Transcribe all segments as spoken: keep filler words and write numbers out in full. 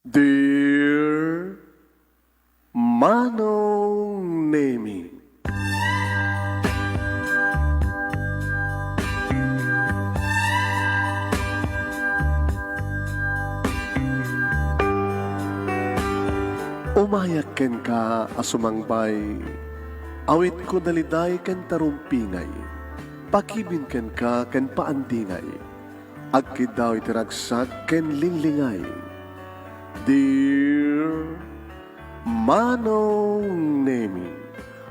Dear Manong Nemi. Umayak kenka a sumangbay, awitko daliday ken tarumpingay, pakibin kenka ken paandingay. Agkiddaw iti ragsak ken linglingay. Dear Manong Nemi,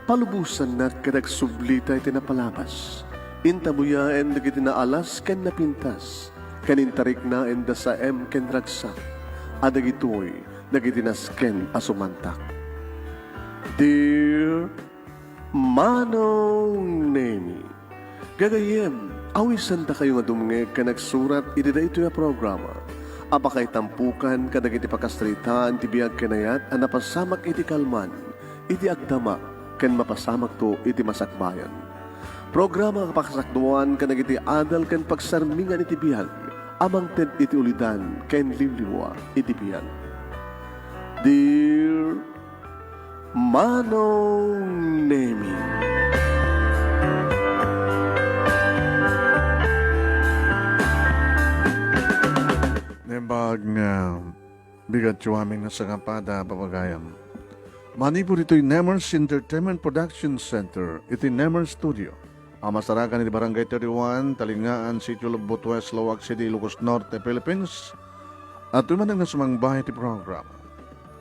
palubosannak ket agsublita iti napalabas. Intabuyaen dagiti naalas ken napintas, ken intariknaen da saem ken ragsak, a dagitoy dagiti nasken a sumantak. Dear Manong Nemi, gagayyem, awisendakayo nga dumngeg ken agsurat iti daytoy a programa a pakaitampokan kadagiti pakasaritaan ti biag ken ayat a napasamak iti kalman, iti agdama, ken mapasamakto iti masakbayan. Programa a pakasakduan kadagiti adal ken pagsarmingan iti biag a mangted iti ulidan ken liwliwa iti biag. Dear Manong Nemi. Naimbag nga bigatyo amin nga sangapada, papagayam. Manipud itoy Nemers Entertainment Production Center, iti Nemers Studio, a masarakan iti Barangay thirty-one, Talingaan, Sitio Lubot West, Laoag City, Ilocos Norte, Philippines. Adtoy manen nga sumangbay iti programa.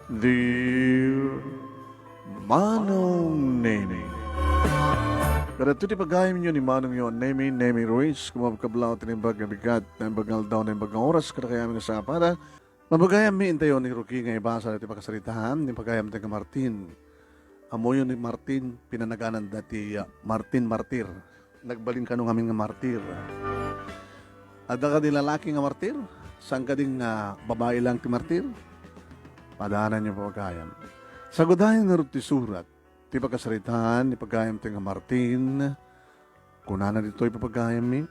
Dear Manong Nemi. Kadagitoy ti pagayamyo ni Manongyo a Nemi, Nemi Ruiz, kumabkablaw ti naimbag nga bigat, naimbag nga aldaw, naimbag nga oras, kadakayamin nga sangapada. Mapagayammi, intayon ni Rocky nga ibasa ti pakasaritaan ni pagayamtayo nga Martin. Ammoyo ni Martin, pinanagananda ti, ah, Martin Martir. Nagbalin kano ngamin nga martir. Adda kadi lalaki nga martir? Saan kadi nga babai lang ti martir? Padaananyo, papagayam. Sagudayen ngarud ti surat ti pakasaritaan ni pagayamtayo nga Martin. Kunana ditoy, papagayammi,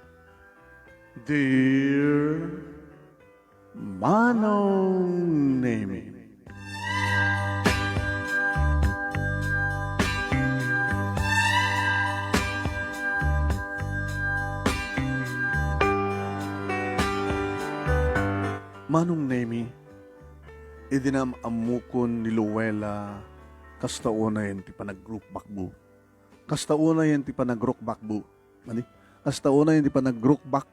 Dear Manong Nemi. Manong Nemi, idi naam-ammokon ni Luella, kasta unayen ti panagrukbakbo. Kasta unayen ti panagrukbakbo. Mani? Kasta unayen ti panagrukbak.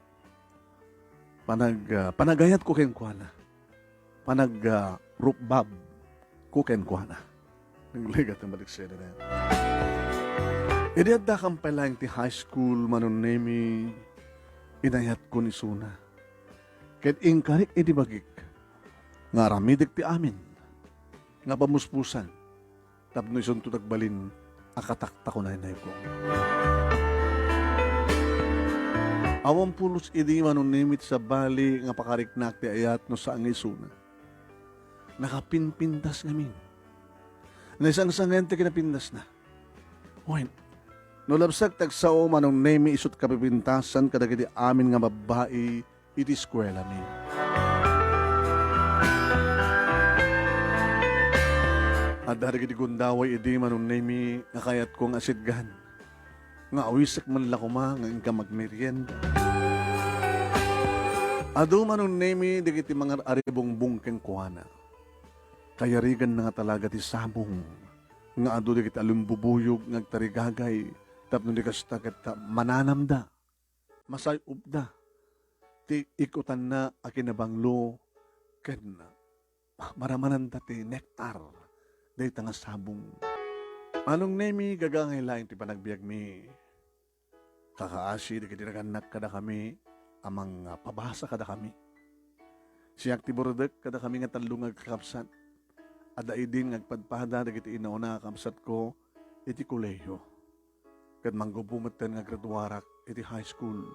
Panag-, ah, panagayatko kenkuana. Panag-, ah, rukbabko kenkuana. Naglegat ang balik siya na. Idi addakam pay laeng ti high school, Manong Nemi, inayatko ni Suna. Ket inkarik iti bagik nga aramidek ti amin nga pamuspusan tapno isunto ti agbalin a kataktakunaynayko. Awan pulos idi, Manong Nemi, ti sabali nga pakariknak ti ayat no saan nga isuna. Nakapinpintas ngamin. Naisangsangen ti kinapintasna. Wen, no labsak ti agsao, Manong Nemi, isu ti kapipintasan kadagiti amin nga babbai iti eskuelami. Adda dagiti gundaway idi, Manong Nemi, nga kayatko nga asidgan, nga awisek man la koma nga inka magmerienda. Adu, Manong Nemi, dagiti mangar-aribungbong kenkuana. Kayariganna nga talaga ti sabong nga adu dagiti alumbubuyog nga agtarigagay tapno di kasta ket mananamda, masay-obda ti ikutanna a kinabanglo ken maramananda ti nektar dayta nga sabong. Manong Nemi, gagangay laeng ti panagbiagmi. Kakaasi dagiti nagannak kadakami a mangpabasa kadakami. Siak ti burdek kadakami nga tallo nga agkakabsat. Adda idin nga agpadpada dagiti inauna a kabsatko iti kolehiyo. Ket manggupo metten nga aggraduarak iti high school.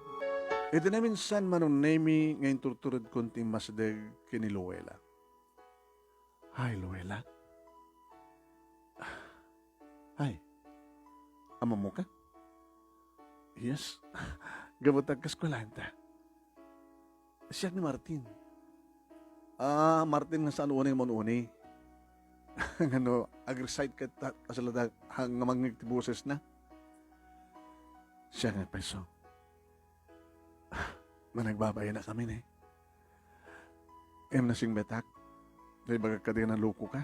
Iti naminsan, Manong Nemi, nga inturturedkon ti immasdeg ken ni Luella. Hi, Luella. Hi. Ammoka? Yes. Gapu ta agkaeskuelaenta. Siak ni Martin. Ah, Martin nga saan unay man uni. Ngano, ag-recite ket ta-, kasla da, ha, nga mangngeg ti bosesna. Siya nga peso. Managbabayna kami ni. Em, nasingbetak. Naibagak kadi nga naloko ka.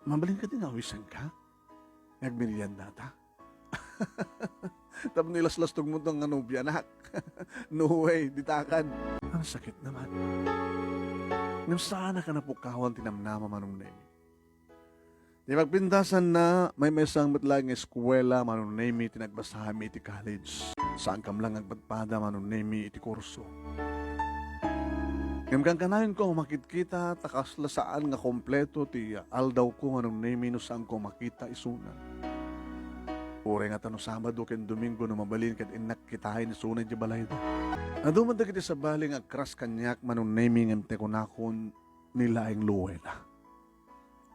Mabalin kadi nga awisan ka? Nga agmerienda ta? Tapno ilaslastog mo to nga nobianak. No way, ditakan. Ang sakit naman. Ngem saan a ka napukawan ti namnama, Manong Nemi. Ti pagpintasanna, maymaysa met laeng nga eskuela, Manong Nemi, ti nagbasami iti college. Saankam lang agpadpada, Manong Nemi, iti kurso. Ngem kankanayon ko a makitkita, ta kasla saan nga kompleto ti aldawko, Manong Nemi, no saanko makita isuna. Uray ngata no Sabado ken Domingo no mabalin ket innak kitaen isuna idiay balayda. Adu man dagiti sabali nga agkras kaniak, Manong Nemi, ngem ti kunakon ni laeng Luella.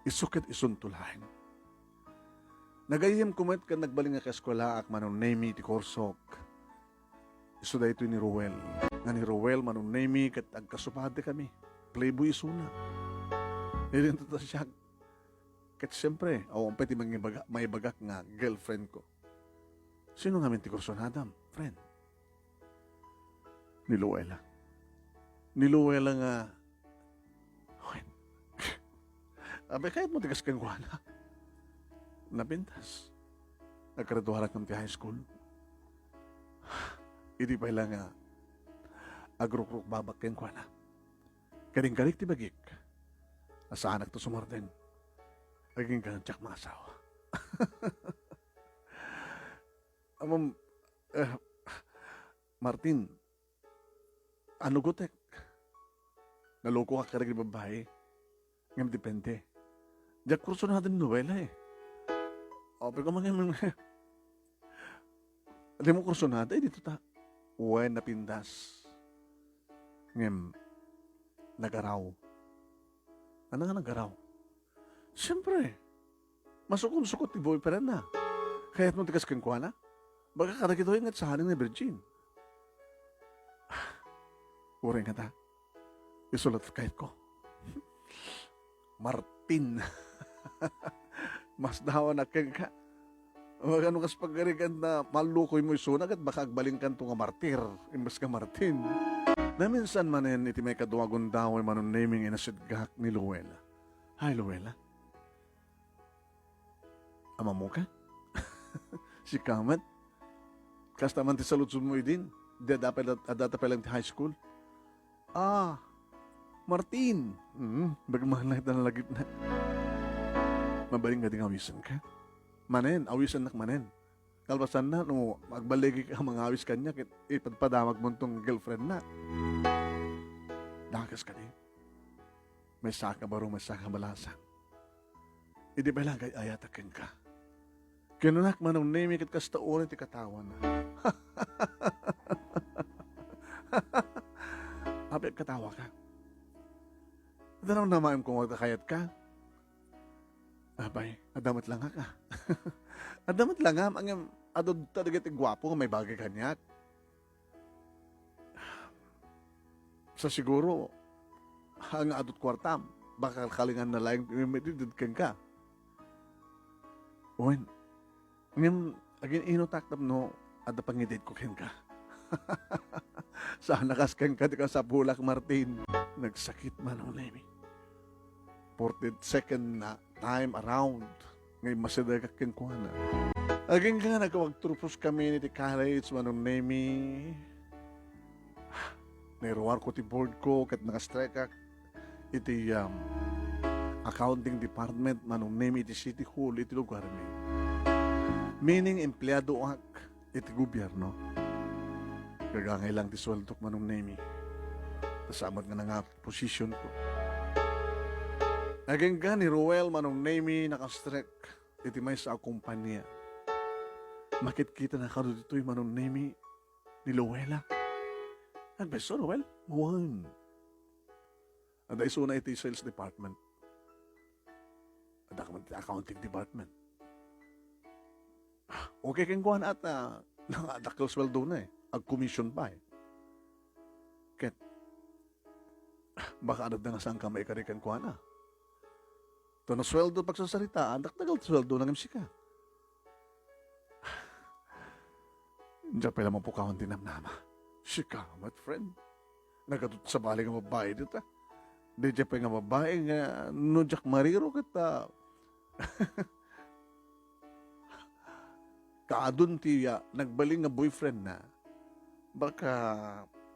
Isu ket isunto laeng. Nagayyemko met ket nagbalin nga kaeskuelaak, Manong Nemi, iti kursok. Isu daytoy ni Ruel. Nga ni Ruel, Manong Nemi, ket agkasupadkami. Playboy isuna. Idinto ta siak. Ket siempre, awan pay ti mangibaga-, maibagak nga girlfriend ko. Sino ngamin ti kursunadam, friend? Ni Luella. Ni Luella nga, wen. Apay, kayatmo ti kas kenkuana? Napintas. Naggraduarak ngem ti high school. Idi pay la nga agrukrukbabak kenkuana. Kadingkarik ti bagik. Asaanak to sumardeng. Agingga nga diak maasawa. Amam, eh, Martin, anugotek. Naloko ka kadagiti babbai. Ngem depende. Diak kursunada ni Luella eh. Apay ko man ngem, dimo kursunada, eh, dito ta. Wen, napintas. Ngem, nagaraw. Ano nga nagaraw? Siyempre, masukon-sukot ti boyfriend na. Kayatmo ti kas kenkuana? Baga kadagitoy nga saan nga virgin. Uray ngata. Isulat kayatko. Martin. Mas dawan a kenka. Magano kas pagarigan na malukoy mo isuna ket baka agbalinkanto nga martir imbes nga Martin. Naminsan manen iti maikadua a gundaway, Manong Nemi, nga inasidgak ni Luella. Hi, Luella. Ammoka? Sika met? Kasta man ti saludsodmo idin? Di adda pay la-, addata pay lang ti high school? Ah, Martin! Mm, nagmahalay ta nalagipna. Mabalin nga di nga awisenka? Manen, awisennak manen. Kalpasanna, no agbaligi ka mangawis kaniak, it-, ipadpadamagmo tong girlfriend na. Dakas kadi. Maysa ka baro, maysa ka balasang. Idi pay la agay-ayatak kenka. Kinunak, Manong Nemi, ket kasta unay ti katawana. Apay, katawa ka? Ita namnamaem kung agkakayat ka? Apay, adda met langak, ah. Adda met langam, ngem adu ta dagiti guapo nga maibagay kaniak. Sa siguro, ha nga adut kuartam, baka kalingan na laeng ti mimidid kenka. Wen, ngem agin-inutak tapno adda pangidid ko kenka. Saan a kas kenka ti kasapulak, Martin. Nagsakit, Manong Nemi. For the second na time around, nga immasidegak kenkuana. Agingga nagkawagturpos kami iti college, Manong Nemi. Nairuarko ti board ko ket nakastrikak iti, um, accounting department, Manong Nemi, iti City Hall iti lugarmi. Meaning, empleadoak iti gobierno. Gagangay lang ti sueldok, Manong Nemi. Ta saan met nga nangato ti position ko. Agingga ni Ruel, Manong Nemi, nakastrek iti maysa a kompania. Makitkita na kano ditoy, Manong Nemi, ni Luella. Nagbeso, Ruel? Wen. Adda isuna iti sales department. Adda ka man iti accounting department. Okay kenkuana ta, nang adakkel sueldona eh. Ag-commission pa eh. Ket, Baka adda nga saanka maikari kenkuana. Ta no sueldo pagsasaritaan, dakdagel ti sueldo na ngem sika. Diak pay la mapukawan ti namnama. Sika, my friend. Nagadu ti sabali nga babai dita. Di diak pay nga babai nga no diak mariro ket, ah, kaadun ti, ah, nagbalin nga boyfriend na. Baka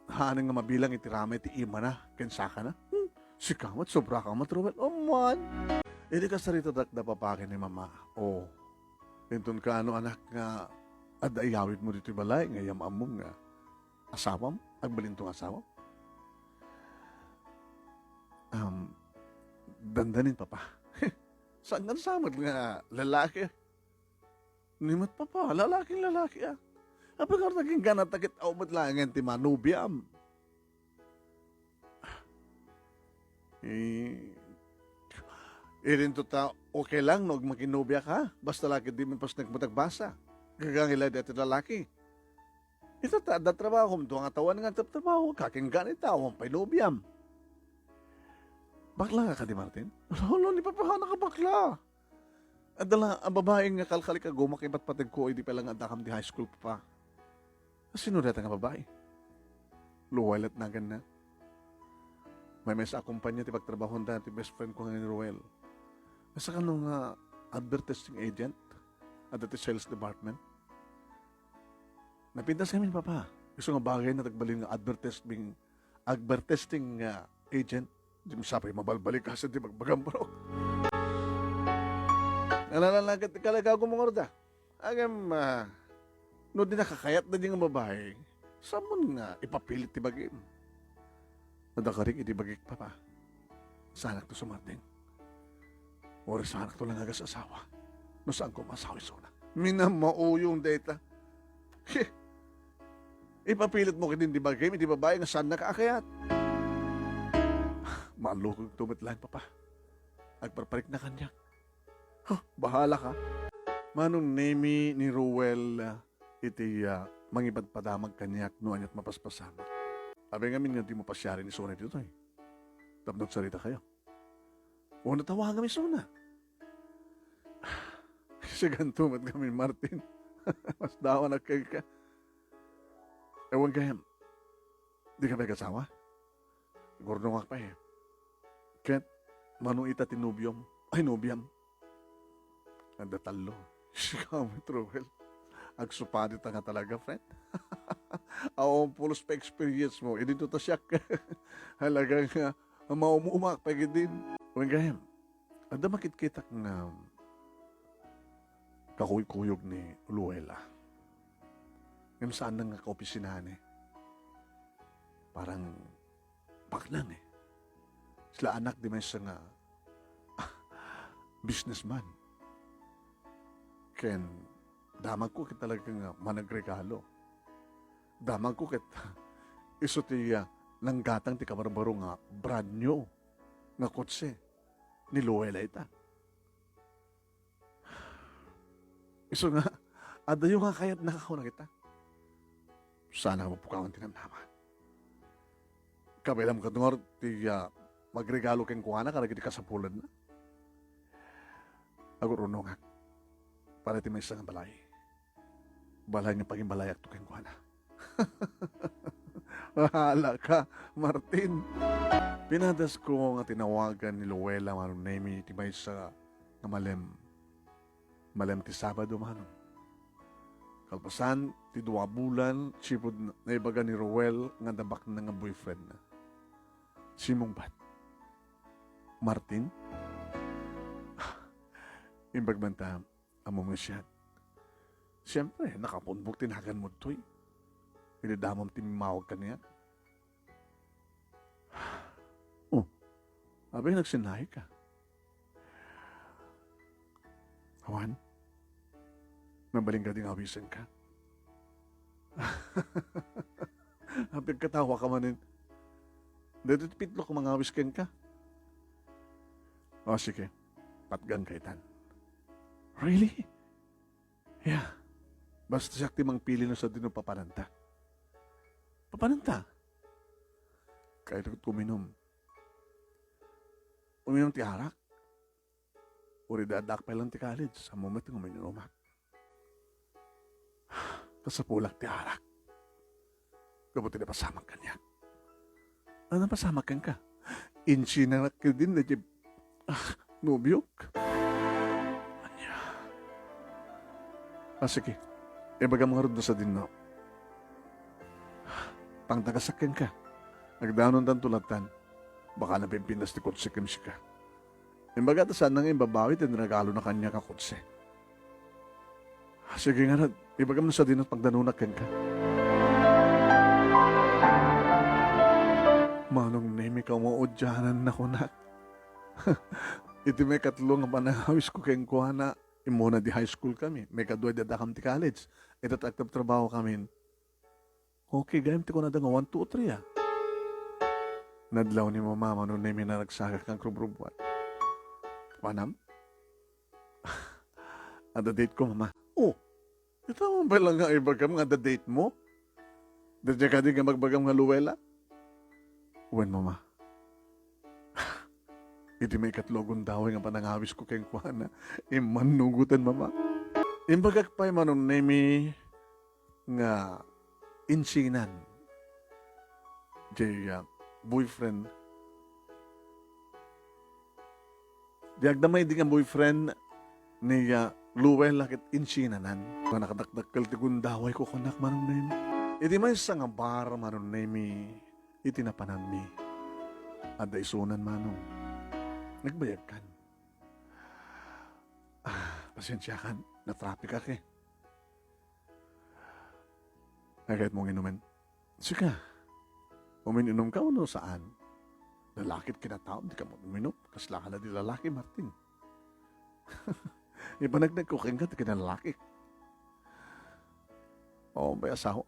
haanna nga mabilang iti ramay ti imana ken sakana. Hmm, sika met, sobra ka met, Ruel. Aman. Idi kasaritadak da papa ken ni mama. Oh. Inton kaano, anak, nga adda iyawidmo ditoy balay nga iyam-ammom nga asawam, agbalinto nga asawam? Um, dandanin, papa. Saan nga samet nga lalaki? Ni met, papa, lalaking lalaki, ah. Apay nga naging ganata ket aw met laengen ti manubiam? Eh, irinto ta, okay lang no agmakinobia ka, basta la ket di man pasnek mo tagbasa. Gagangila dayta ti lalaki. Ita ta, adda trabahom, dua nga tawen nga agtratrabaho, kaken gani ta, awan pay nobiam. Bakla nga kadi, Martin? Hala, ni papa, haanna ka bakla. Adda la a babai nga kalkalik a gumak ipatpategko idi pay la nga addakam di high school, papa. Sino dayta nga babai? Ruel ket naganna. Maymaysa a kumpanya ti pagtrabahonda ti best friend ko nga ni Ruel. Kasano nga advertising agent adda ti sales department. Napintas kami ni papa. Isu nga bagay na tagbalin nga advertising, advertising nga agent. Di mo sapay mabalbalikas ti bagbagam, bro. Nalalagat ti kalagago mo ngarud, ah. Agam, ah, no di nakakayat na di nga babae, samon nga ipapilit ti bagim. Adda karik iti bagik, papa. Saanak to sumardeng. Uray saanak to lang agas asawa. No saan ko masawi suna. Minamauyong dayta. He! Ipapilit mo ket indi bagim iti babae nga saanna ka a kayat. Mallukogto met laeng, papa. Agparparikna kaniak. Huh, bahala ka. Manong Nemi ni Ruel, ah, iti, ah, mangipadpadamag kaniak no aniat mapaspasamak. Apay ngamin nga dimo pasiaren isuna ditoy? Tapno agsarita kayo. O natawagam isuna. Siganto met ngamin, Martin. Masdawanak kenka. Ewan gayam. Di ka pay agasawa? Gurnongak pay. Ket, mano ita ti nobiom? Ay, nobiam. Adda tallo. Sika met, Ruel. Agsupadi ta nga talaga, friend. Awan pulos pa experience mo. Idinto ta siak. Halaga nga maumumak pa gidin. Wen gayam, adda makitkitak nga kakuykuyog ni Luella. Ngem saan nga kaopisinaan, eh. Parang baknang, eh. Sila anak di maysa nga businessman. Ken damagko ket talaga nga managregalo. Damagko ket isu ti, ah, nanggatang ti kabarbaro nga brand new nga kotse ni Luella ita. Isu nga, adayo nga kayat nakakuna kita. Saan nga mapukawan ti namnama. Kabaylam kano ngarud ti, ah, magregalo kenkuana kadagiti kasapulanna. Agur-unongak. Para ti maysa nga balay. Balay nga pagimbalayakto kenkuana. Hala ka, Martin. Pinadasko nga tinawagan ni Luella Manong Nemi ti maysa nga malem. Malem ti Sabado, Manong. Kalpasan ti dua bulan, sipud naibaga ni Ruel nga adda baknang nga boyfriend na. Simungbat. Martin? Imbag man ta, Ammom nga siak. Siempre, nakapunbok ti naganmo ditoy. Idi damam ti immawag kaniak. Oh, apay nagsinnaik ka? Awan, mabalin ka di nga awisenka. Apay agkatawa ka manen. Daytoy ti pitlok mangawis kenka. O, sige. Patgan ka itan. Really? Yeah. Basta siak ti mangpili no sadino papananta. Papananta? Kayat uminum. uminom ti arak. Uray addaak pay lang ti college, ammo met nga umin-inumak. Kasapulak ti arak. Gapu ti napasamak kaniak. Ano napasamak kenka? Insinanak ketdin daydiay, ah, nobiok. Ania? Ah, sige. Ibagam ngarud no sadino. Pangtagasak kenka. Agdanontanto lattan. Baka napimpintas ti kotse ken sika. Imbaga ta saan nga imbabawi ti regalo na kaniak a kotse. Sige ngarud, ibagam no sadino pagdanonak kenka. Manong Nemi, kamaudianan na kunak. Iti maikatlo nga panangawisko kenkuana, immuna idi high school kami, maikadua idi addakam ti college. Ita ti agtrabtrabaho kami. Okay, gayyem ti kunada nga one, two, three, ah. Nadlaw ni Mama, Manong Nemi, nga nagsagak nga agrubrubbuat. Kuanam? Adda date ko, Mama. Oh, ita man pay lang nga ibagam nga adda date mo? Daydiay kadi nga ibagbagam nga Luella? Wen, Mama. Iti maikatlo a gundaway nga panangawisko kenkuana, immannugoten, Mama. Imbagak pay, Manong Nemi, nga insinan diay, ah, boyfriend. Diay agdama idi nga boyfriend ni, ah, Luella ket insinanan. Nga nakadakdakkel ti gundawayko kunak, Manong Nemi. Iti maysa nga bar, Manong Nemi, iti napananmi. Adda isunan, Manong. Nagbayagkan. Ah, pasensiakan, natrapikak, eh. Ay, kayatmo nga inumen? Sika, umin-inumka wenno saan? Lalaki ti kinataom, dika uminom. Kasla ka la di lalaki, Martin. Ipanagnagko kenka ti kinalalaki. Oo, may asawa.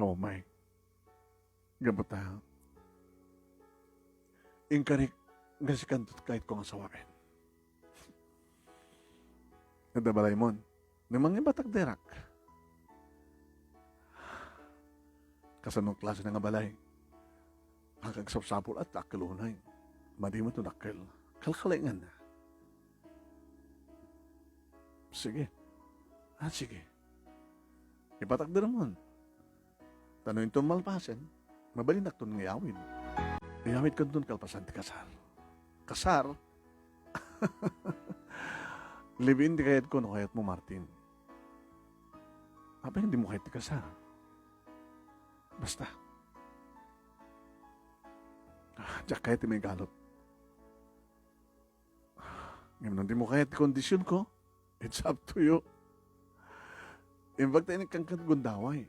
Oo, may. Gapu ta, inkarik nga sikanto ti kayatko nga sawaen. Adda balaymo? Ni mangibatak derek. Kasano klase na nga balay? Akagsapsapul at dakkel unay. Madi met no dakkel. Kalkalingan na. Sige. Ah, sige. Ibatak dermon. Ta no inton malpasen, mabalinakton nga iyawid. Iyawidkanton kalpasan ti kasar. Kasar? Live-in ti kayatko no kayatmo, Martin. Apay nga dimo kayat ti kasar? Basta. Ah, diak kayat ti maigalut. Ngem no dimo kayat ti kondisionko, it's up to you. Imbag ta inikkan ket gundaway.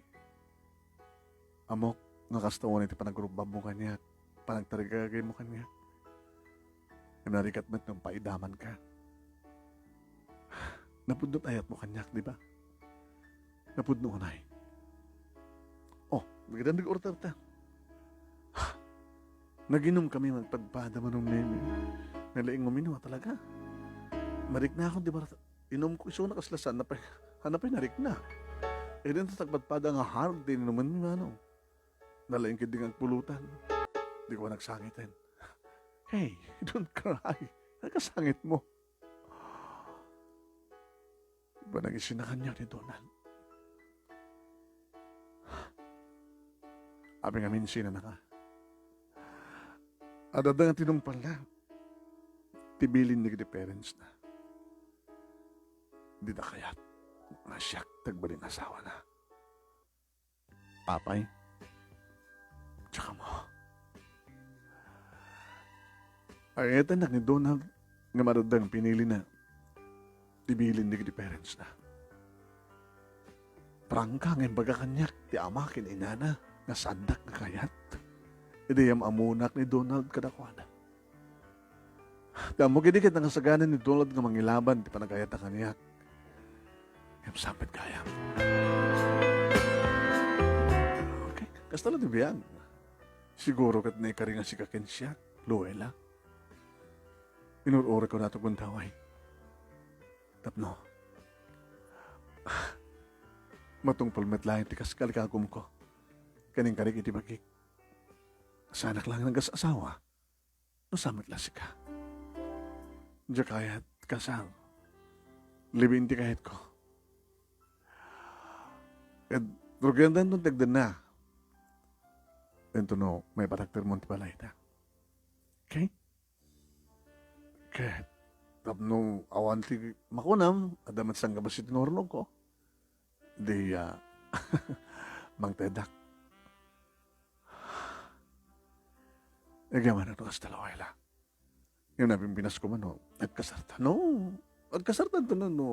Ammok nga kasta unay ti panagrubbabmo kaniak, panagtarigagaymo kaniak. Ngem narigat met no paidamanka. Napudno ti ayatmo kaniak, di ba? Napudno unay. Oh, nagdandeg order ta. Naginom kami, nagpadpada, Manong Nemi. Nalaing uminom talaga. Mariknakon ti barata. Inumko isuna kasla saan na pay, saan na pay narikna. Idi ta nagpadpada nga hard ti inumenmi, Manong. Nalaing ketdi nga agpulutan. Di ko nagsangiten. Hey, don't cry. Nakasangitmo. Iba nang isinakanya ni Donald. Apay nga minsinanaka? Adda nga tinungpalna. Ti bilin dagiti parents na. Dida kayat nga siak ti agbalin asawana. Apay? Tsaka mo. Ay, etan ni Donald nga maraddang pinili na ti bilin dagiti parents na. Prangka nga imbaga kaniak ti ama ken inana nga saandak nga kayat. Idi am-ammonak ni Donald kadakuada. Ti ammok idi ket nangasagana ni Donald nga mangilaban ti panagayatna kaniak. Ngem saan met gayam. Okay, kasta la ti biag. Siguro ket naikari nga sika ken siak, Luella. Inur-urek ko nato gundaway. Tapno matungpal met laeng ti kas-, kalikagumko ken inkarik iti bagik. Saanak laeng nga agas-asawa. No, sa met la sika. Diak kayat, kasar. Libiin ti kayatko. Ket rugiantayo ti agdenna. Intono, maipatakdermo ti balayta. Okay? Ket tapno awan ti makunam, adda met sangkabas iti nahurnogko. Di, ah, mangtedak. Igyaman no kasta, Luella. Ngem napimpinas ko man, no, agkasarta. No, agkasarta no, no.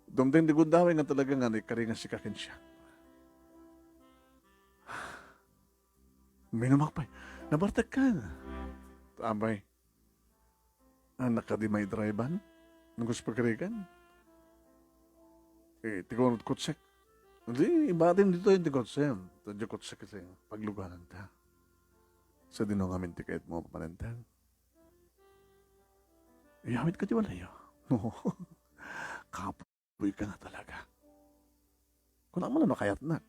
Dumteng ti gundaway nga talaga nga naikari nga sika ken siak. Minumak pay. Nabartekkan. Abay. Anak ka di maidrive-an? Nagkuspagrikan? Eh, ti kunot kutsek. Di, ibatim ditoy ti kutsem. Tadyo kutsek iti paglugananta. Sa dino ngamin ti kayatmo a papanantag? Iyawit ka ti walayo. No. Kapoy ka nga talaga. Kunak man no kayatnak.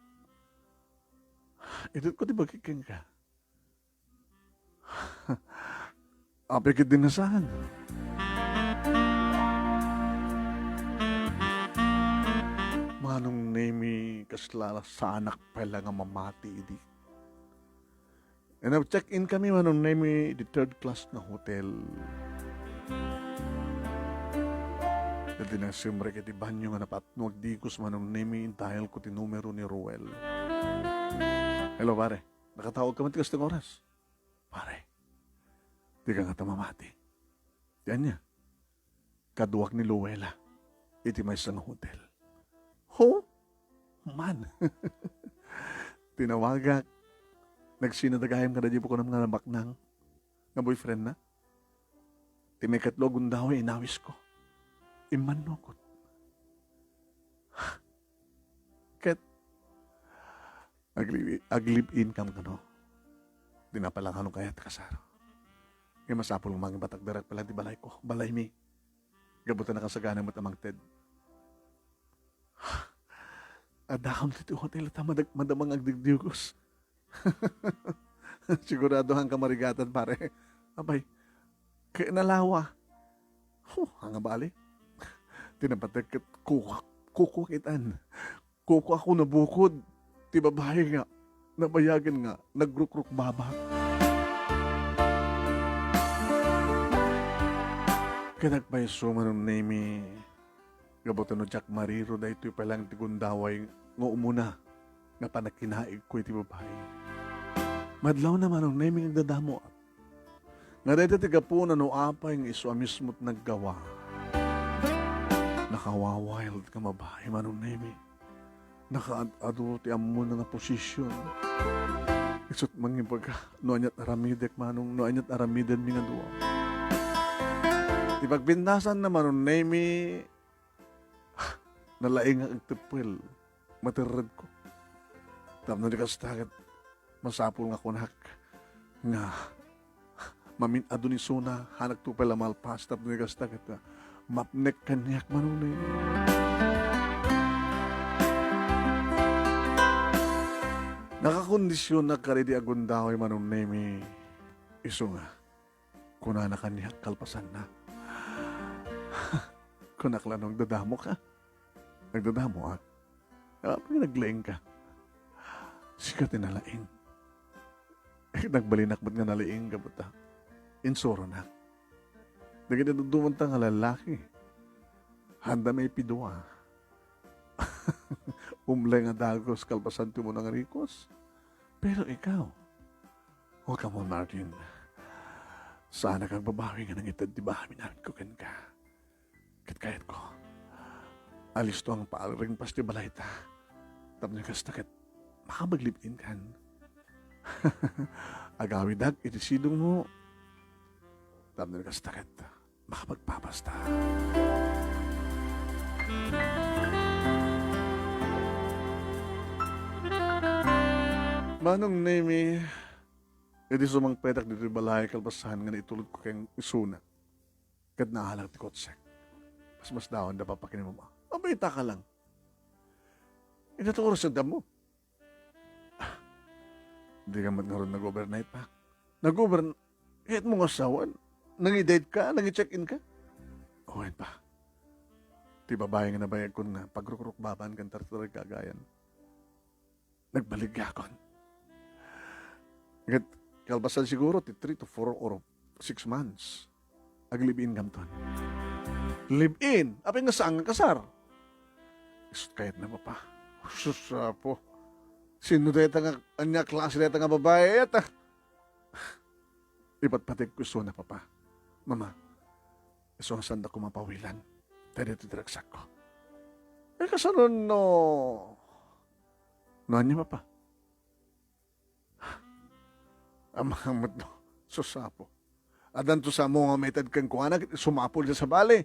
Itedko ti bagik kenka. Apay ket di nasaan. Manong Nemi, kasla saanak pay la nga mamati idi. And nag-check-in kami, Manong Nemi, di third class nga hotel. Ket di nagsimrek iti banyo nga napatno, agdigos, Manong Nemi, dial ko ti numero ni Ruel. Hello, pare. Nakatawag ka man ti kasta nga oras? Pare, di ka ngata mamati. Ti ania? Kaduak ni Luella iti maysa nga hotel. Ho? Man. Tinawagak. Nagsinada gayam kadaydi a kunak nga nabaknang nga boyfriendna. Ti maikatlo a gundaway, inawisko. Immannokot. Ket agli-, aglive-in kam kano. Di na pala kano kayat kasar. Ngem masapul nga mangibatakderak pay la ti balayko, balaymi. Gapu ta nakasagana met a mangted. Adda kam ditoy hotel ta madag-, madamang agdigdigos. Sigurado nga marigatan, pare. Abay, kaya nalawa. Huh, anga bali. Ti napatek ket kukuak, kukuak itan. Kukuak a nabukod ti babai nga nabayagen nga nagrukrukbaba. Ket agpayso, Manong Nemi, gapu ta no diak mariro, daytoy pay laeng ti gundaway nga umuna nga pannakinaigko iti babai. Madlawna, Manong Nemi, nga agdadamoak. Nga dayta ti gapuna no apay nga isu a mismo ti naggawa. Nakawa-wild nga babai, Manong Nemi. Nakaad-adu ti ammona nga posisyon. Isu't mangibaga no ania't aramidek, Manong, no ania't aramidenmi nga dua. Ti pagpintasanna, Manong Nemi, nalaing nga agteppel. Materredko. Tapno di kasta ket masapul nga kunak nga mamin-adu ni Suna, hanakto pay la malpas, tapno di kasta ket, ah, mapnek kaniak, Manong Nemi. Nakakondisionak kadaydi a gundaway, Manong Nemi, isu nga kunana kaniak kalpasanna. Kunak la no agdadamoka. Nagdadamoak. Apay nga naglaingka? Sika ti nalaing. Nagbalinak met nga nalaing gapu ta insuronak. Dagiti daddumanta nga lalaki, haanda maipidua. Umlay nga dagus kalpasan ti umuna nga rikos. Pero ikaw, o, come on, Martin. Saanak agbabawi nga nangited ti bahay mi namin ko kenka. Ket kayatko, alisto ang paaring pas ti balayta. Tapno kasta ket makapag-live-in kan. Agawidak iti sidongmo. Tapno kasta ket makapagpapasta. Manong Nemi, idi sumangpetak ditoy balay, kalpasan nga naitulod ko ken isuna. Ket naalak ti kotsek. Masmasdawan da papakinamam. Mabayta ka lang. Ita to oras mo. Ah, di ka met ngarud nag-overnight pa. Nag-over-, Kayatmo nga sawen? Nangi-date ka? Nangi-check-in ka? Wen, Pa. Ti babai nga nabayagkon nga pagrukrukbaban ken tartaragagayan. Nagbaligakon. Ket kalpasan siguro ti three to four or six months, ag-live-in kamton. Live-in? Apay nga saan nga kasar? Isut kayatna, Papa. Sus, Apo. Sino dayta nga, ania klase dayta nga babai? Ayat, ah. Ipatpategko isuna, Papa. Mama, isu nga saanda ko mapawilan. Daytoy ti ragsakko. Eh, kasano no, no ania, Papa? Amangan met no, sus, Apo. Addanto sa ammo nga maited kenkuana ket sumapul idiay sabali.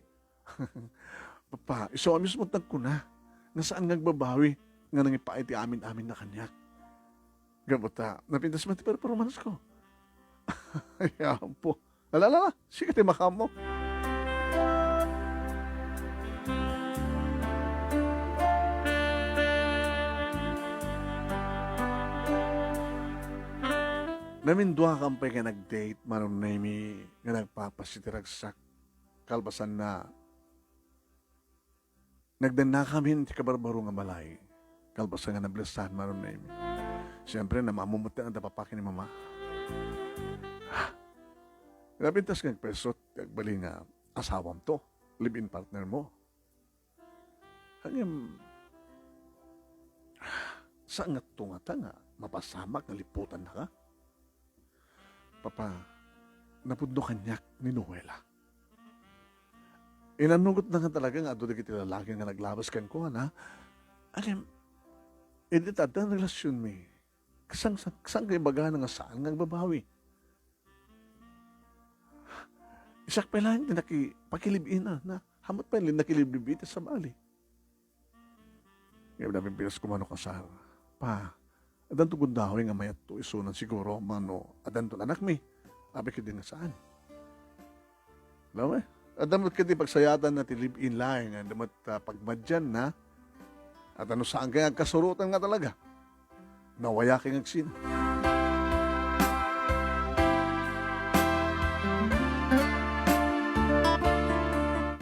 Papa, isu a mismo ti nagkuna nga saan nga agbabawi nga nangipaay ti amin-amin na kaniak. Gapu ta, napintas met ti performance ko. Ay, Apo. Ala, ala, ala. Sika ti makaammo. Naminduakam pay nga nag-date, Manong Nemy, nga nagpapasitiragsakto. Kalpasanna, nagdannakamin ti kabarbaro nga balay. Kalpasan nga nablessaan, Manong Nemy. Siyempre, namamumuti na da papa ken ni mama. Napintas nga agpayso ti agbalin nga asawam to, live-in partner mo. Ngem, saan nga tunga ta nga mapasamak nga liputan na ka? Papa, napudno kaniak ni Noela. Inannugotna nga talaga nga adu dagiti lalaki nga naglabas kenkuana. Ngem, idi ta adda nga relasionmi, saan, saan, saan nga ibagana nga saan nga agbabawi? Siak pay laeng ti naki-, pakilibinan na. Hamat pay nakiliblib iti sabali. Ngem napintas ko mano kasar. Pa, addanto gundaway nga mayatto isunan siguro mano addanton anakmi. Apay ketdi nga saan. Lawe, adda met ketdi pagsayaatan na ti live-in laeng, adda met, ah, pagmadian na. At ano saan kaya agkasurotan nga talaga? Nawaya kay ngagsina.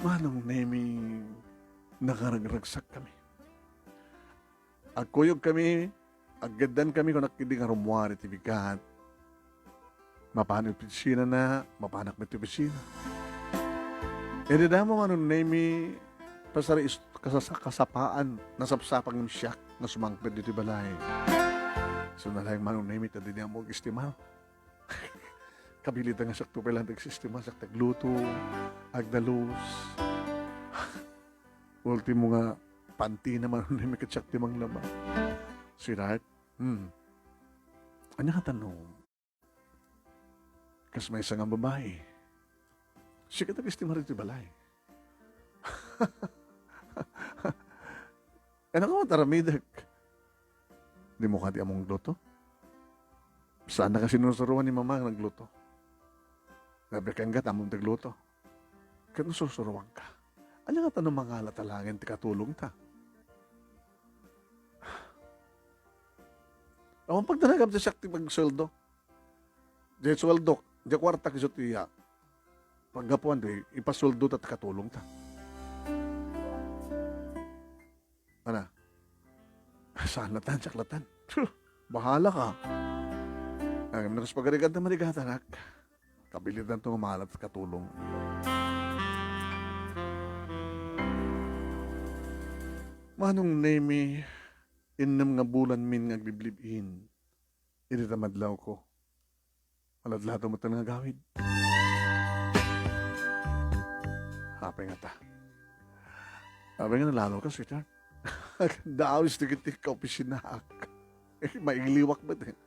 Manong Nemy, nakaragragsak kami. Agkuyog kami, aggaddan kami, kunak idi nga rummuar iti bigat. Mapan iti opisina na, mapanak met iti opisina. Idi damo Manong Nemy, pasari is-, kasasa-, kasapaan, nasapsapang siak, nga sumangpet ditoy balay. So, nalaing Manong Nemy, ta dini ammo ag-estimar. Kabilitan nga siak to pay lang ti agsistima, siak ti agluto, agdalus. Ultimo nga panti na man, ket siak ti manglaba. Sweetheart, hmm. Ania nga tanong? Kas maysa nga babai. Sika ti agistimar iti balay. Ano ka mataramidek? Di mo kadi among luto? Saan na kasi nusuruan ni mama ang nagluto? Sabi ka nga tamong nagluto. Ket no susuruan ka. Anya nga ta no mangala ta laeng ti katulong ta? Awan pagdanagam ti siak ti pagsueldo. Di sueldo, di kuarta kiso ti iya. Paggapuan di, ipasueldo ta ti katulong ta. Ana? Saan latan, siak latan. Phew, bahala ka. Ang nakas pagarigan ta marigatanak. Kabilitan to nga malat katulong. Manong Nemi, innem nga bulan min nga agliblib-in. Idi ta madlaw ko. Maladladaw met nga agawid. Apay ngata? Apay nga nalalo ka, sweetheart? Daos ti kiti kaopisinaak. Eh, maigliwak met eh.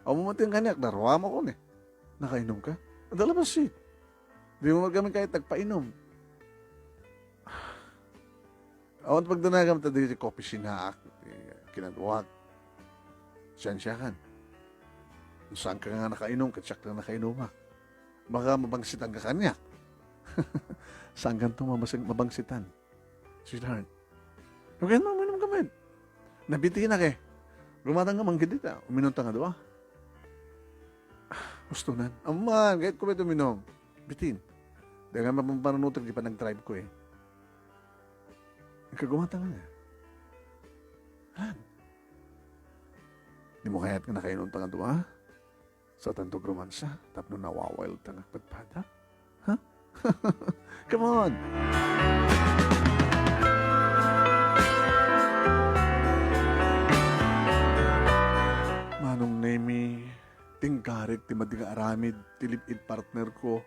Amo met yung kaniak, naruam ako ni. Nakainom ka? Adala ba si? Di mo magkami kahit nagpainom. Awan pagdanagam ta diti kaopisinaak, eh, kinaduak. Siansiakan. Saan ka nga nakainom, ket siak lang nakainumak. Baka mabangsitan ka kaniak. Saan ka to mabasang-, mabangsitan? Sweetheart. Okay, no, uminom ka, man. Nabitina ka eh. Gumatang ka man, gid dita. Uminom ta nga dua. Ustonan. Amman, kayatko met uminum. Bitin. Dayta nga mapampanunotek di panagdrive ko eh. Kagumata nga. Han. Dimo kayat nga nakainumta nga dua? Saantanto agrumansa tapno nawa-wild ta nga agpadpada? Ha? Come on! Manong Nemi, tinggarik ti madi nga aramid ti live-in partner ko.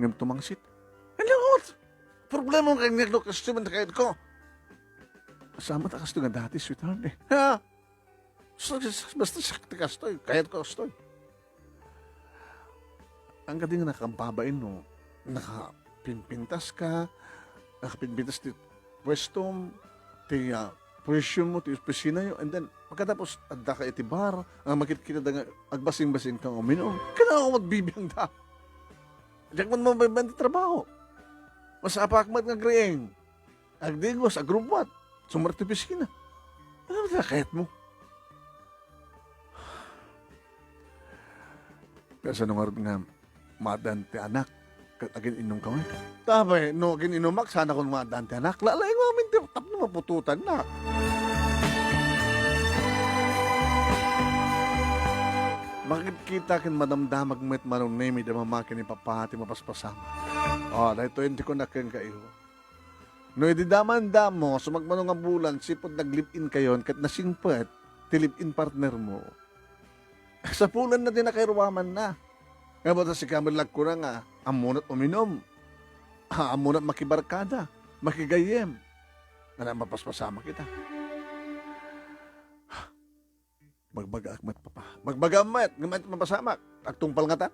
Ngem tumangsit. Ano? Problema mo kanya no kastoy man kayat ko. Sama ta kastoy nga dati, sweetheart, eh. Ha? Sa-, sa-, basta siak ti kastoy, kayat ko kastoy. Ang kadi nga nakababain, no? Nakapinpintas ka, nakapinpintas ti pwesto, ti, ah, posisyon mo, ti opisina yo, and then, pagkatapos, adda ka iti bar, ah, makitkitada nga agbasing-basing kang uminum. Kailangan ko magbibiang da. Diak man mabaybayan ti trabaho. Mas apak met nga agriing. Agdigos, agrubbuat. Sumar ti opisina. Ano ba kayat mo? Kasano ngarud nga maaddaan ti anak ket agin-innumka met? Tapay, no agin-innumak, saanakon maaddaan ti anak. Lalaing amin ti tapno maputotannak. Makitkita ken madamdamag met Manong Nemi da mama ken ni papa ti mapaspasamak. O, daytoy ti kunak kenka, iho. No idi damandamo, sumagmamano nga bulan, sipud nag-live-in kayon ket nasingpet ti live-in partner mo. Sapulanna ti nakairuamanna. Nga bata sika met la kuna nga, ammona't uminum. Ah, ammona't makibarkada, makigayyem. Nga mapaspasamak ita. Bagbagaak met, papa. Bagbagaam met, nga met mapasamak. Agtungpal ngata.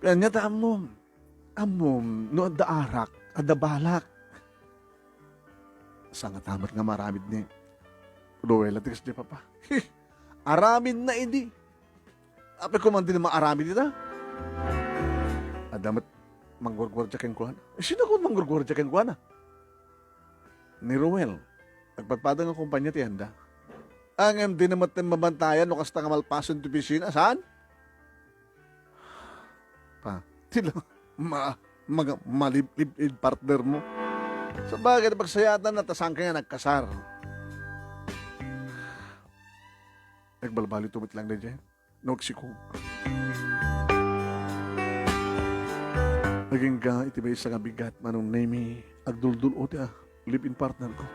Ania ta ammom? Ammom, no adda arak, adda balak. Sangata met nga maaramid ni Ruela ti kasdi, papa. Aramidna idi. Apay ko man din maaramid ita? Adda met manggurguardia kenkuana. Sino ko manggurguardia kenkuana? Ni Ruel. Nagpadpada nga kompanya ti anda. Ngem dina met mabantayan no kasta nga malpasen ti opisina, saan? Pa, ti la, ma-, maga-, malib-, lib-, partner mo. Sabagay, pagsayaatan na, ta saan ka nga nagkasar? Nagbalbaliw met lang daydiay. No agsikog. Agingga iti maysa nga bigat, Manong Nemi, agduldul-o ti, ah, live-in partner ko.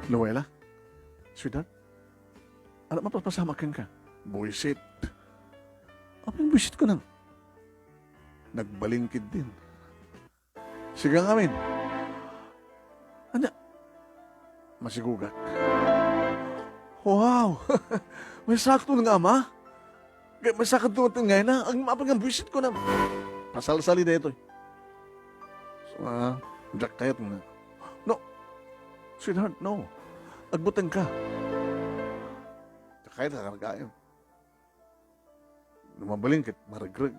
Luella? Sweetheart? Ala, mapaspasamak kenka? Buisit. Apay nga buisit ko nang? Nagbalin ketdin. Sika ngamin. Ania? Masigugak. Wow! Maysakto nga ama. Kay maysakto nga ngayon na. Ang mapang ang buisit ko na. Pasalsali daytoy. So, ah, diak kayat nga. No. Sweetheart, no. Agbuteng ka. Diak kayat nga kargayo. No mabalin ket maregreg.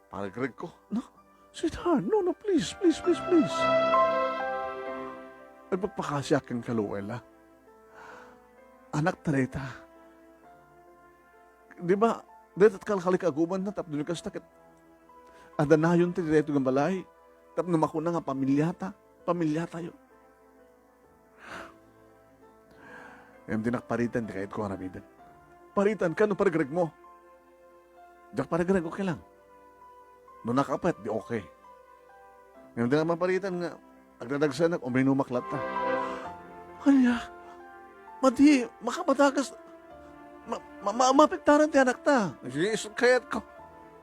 Maregreg ko. No, sweetheart, no, no, please, please, please, please. Agpakpakasiak kenka, Luella. Anak ta dayta. Di ba, dayta kalkalik aguman na, tapno ni kasta ket adda nayon ti daytoy nga balay, tapno makuna nga pamilyata, pamilyatayo. Ngem dinak paritan ti kayatko nga aramiden. Paritan ka no paregreg mo. Diak paregreg, okay lang. No nakapet, di okay. Ngem dinak maparitan nga agdadagsanak, uminumak latta. Ania? Madi, makabatagas, ma-, ma-, ma-, maapektaran ti anakta. Sige, isu kayatko.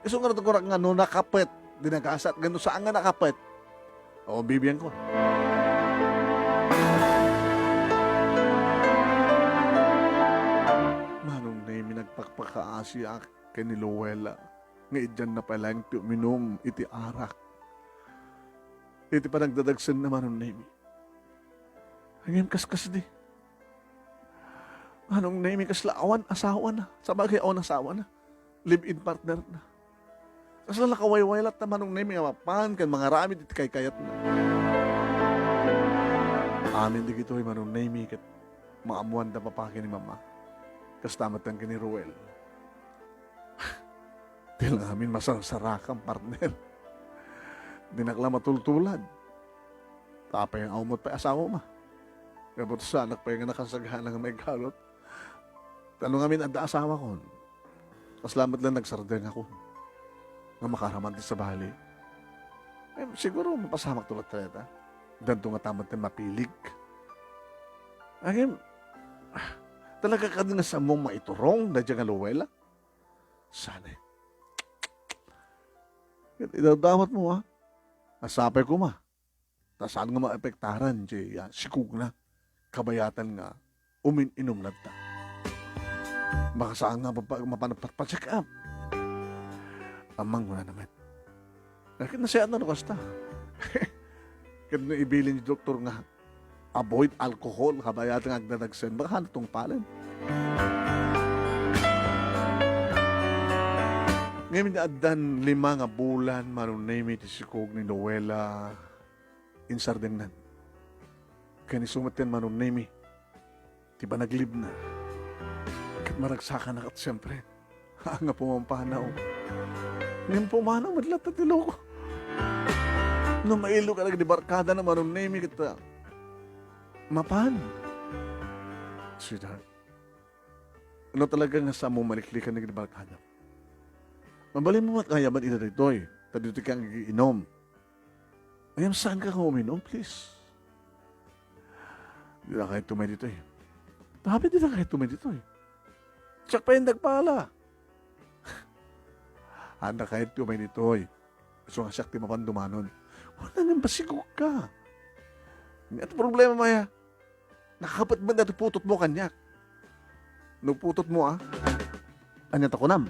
Isu nga natukurak nga no nakapet, di nagasat. Ngem no saan nga nakapet, o, bibiangko. Manong Nemi, nagpakpakaasiak ken ni Luella nga idianna pay laeng ti uminum iti arak. Iti panagdadagsenna, Manong Nemi. Ngem kaskasdi. Manong Nemi, kasla awan asawana. Sabagay, awan asawana. Live-in partner na. Kasla nakawaywaylat ta, Manong Nemi, nga mapan ken mangaramid iti kaykayatna. Amin dagitoy, Manong Nemi, ket maammoan da papa ken ni mama. Kasta met ken ni Ruel. Ti la ngamin masarsarakam, partner. Dinak la matultulad. Apay nga awan met pay asawam a. Ngem saanak pay nga nakasagana nga maigalut. Ta no ngamin adda asawakon, kasla met la nagsardengakon nga makaraman ti sabali. Eh, siguro mapasamakto latta dayta. Addanto ngata met ti mapilig. Ngem, talaga kadi nga sammom maiturong daydiay nga Luella? Saan? Ket idawdawatmo, a. Sapay koma. Ta saan nga maepektaran diay, ah, sikogna kabayatan nga umin-inum latta. Baka saan nga mapa-, mapan-, pa-, pa-check up. Ammang, kunana met. Ket nasayaat no kasta. Ket no ibilin ti doktor nga avoid alcohol, kabayatan nga agdadagsen, baka haan tungpalen. Ngem addan lima nga bulan, Manong Nemy, ti sikog ni Luella insardengnan. Ken isu met ti Manong Nemy ti panaglibna. Ket maragsakanak, siempre. Haan nga pumampanaw. Ngem pumanaw met latta ti loko. No mailog ka dagiti barkada na, Manong Nemy, ket, ah, mapan. Sweetheart, no talaga nga saanmo maliklikan dagiti barkada, mabalinmo met nga ayaban ida daytoy, ta ditoy ka nga agiinom. Ngem saanka nga uminom, please. Dida kayat umay ditoy. Tapit dida kayat umay ditoy. Siak pay nagpala. Haanda kayat umay ditoy. Isu nga siak ti mapan dumanon. Wen, ngem masigogka. Ania ti problema, maya? Nakapet met daytoy putotmo kaniak. No putotmo, a? Ania ta kunam?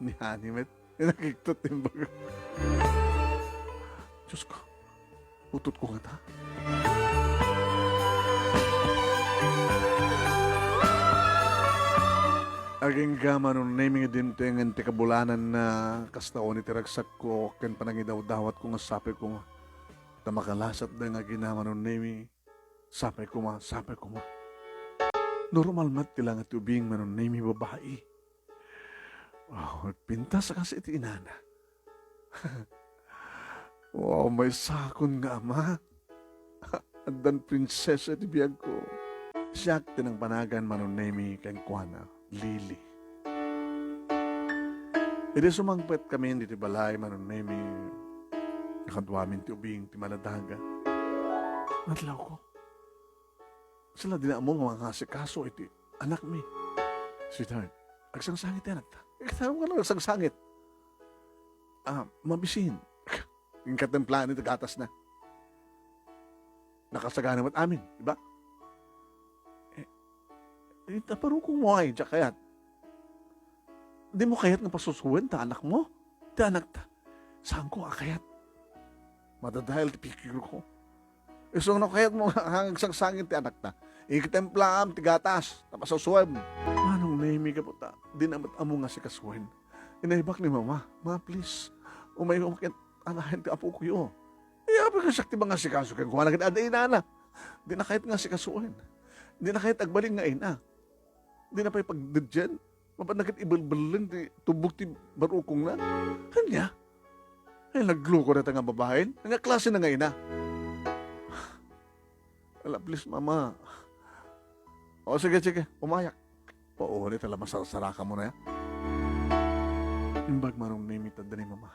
Ni Honey met. Nakiktot ti imbaga. Diyos ko, putotko ngata. Agingga, Manong Nemy, nga dimtengen ti kabulananna, kasta unay ti ragsakko ken panangidawdawatko nga sapay koma. Ta makalasat dayta nga agina, Manong Nemy. Sapay koma, sapay koma. Normal met ti langa ti ubing, Manong Nemy, babai. Wow, nagpintas a kas iti inana. Wow, maysakon nga ama. Addan prinsesa iti biagko. Siak ti nangpanagan, Manong Nemy, kenkuana. Lily. Idi sumangpetkami ditoy balay, Manong Nemy, nakaduamin ti ubing ti maladaga. Nadlawko. Saan la dina ammo nga mangasikaso iti anakmi. Sweetheart, agsangsangit ti anakta. Ikaw nga agsangsangit. Ah, mabisin. Inkatemplaanna ti gatasna. Nakasagana met amin, di ba? Eh, eh, ta barukongmo ay, diak kayat. Dimo kayat nga pasusuwen ta anakmo? Ti anakta. Saanko a kayat. Madadael ti pikirko. Isu no kayatmo nga agsangsangit ti anakta. Inkatemplaam ti gatas, ta pasusuwem. Manong Nemy, gapu ta dina met ammo nga asikasuen. Inaybak ni Mama, "Ma, please, umayom ket alaen ti apokoyo." Apay nga siak ti mangasikaso kenkuana ket adda inana. Dina kayat nga asikasuen. Dina kayat agbalin nga ina. Dina pay pagdedien. Mapan na ket ibelbelleng ti tubbog ti barukongna. Ania? Ay, nagluko dayta nga babaen. Ania klase na nga ina? Ala, please, Mama. O, sige, sige. Umayak. Pauli ta la masarsaraka mo na ya. Imbag Manong Nemy ti adda ni Mama.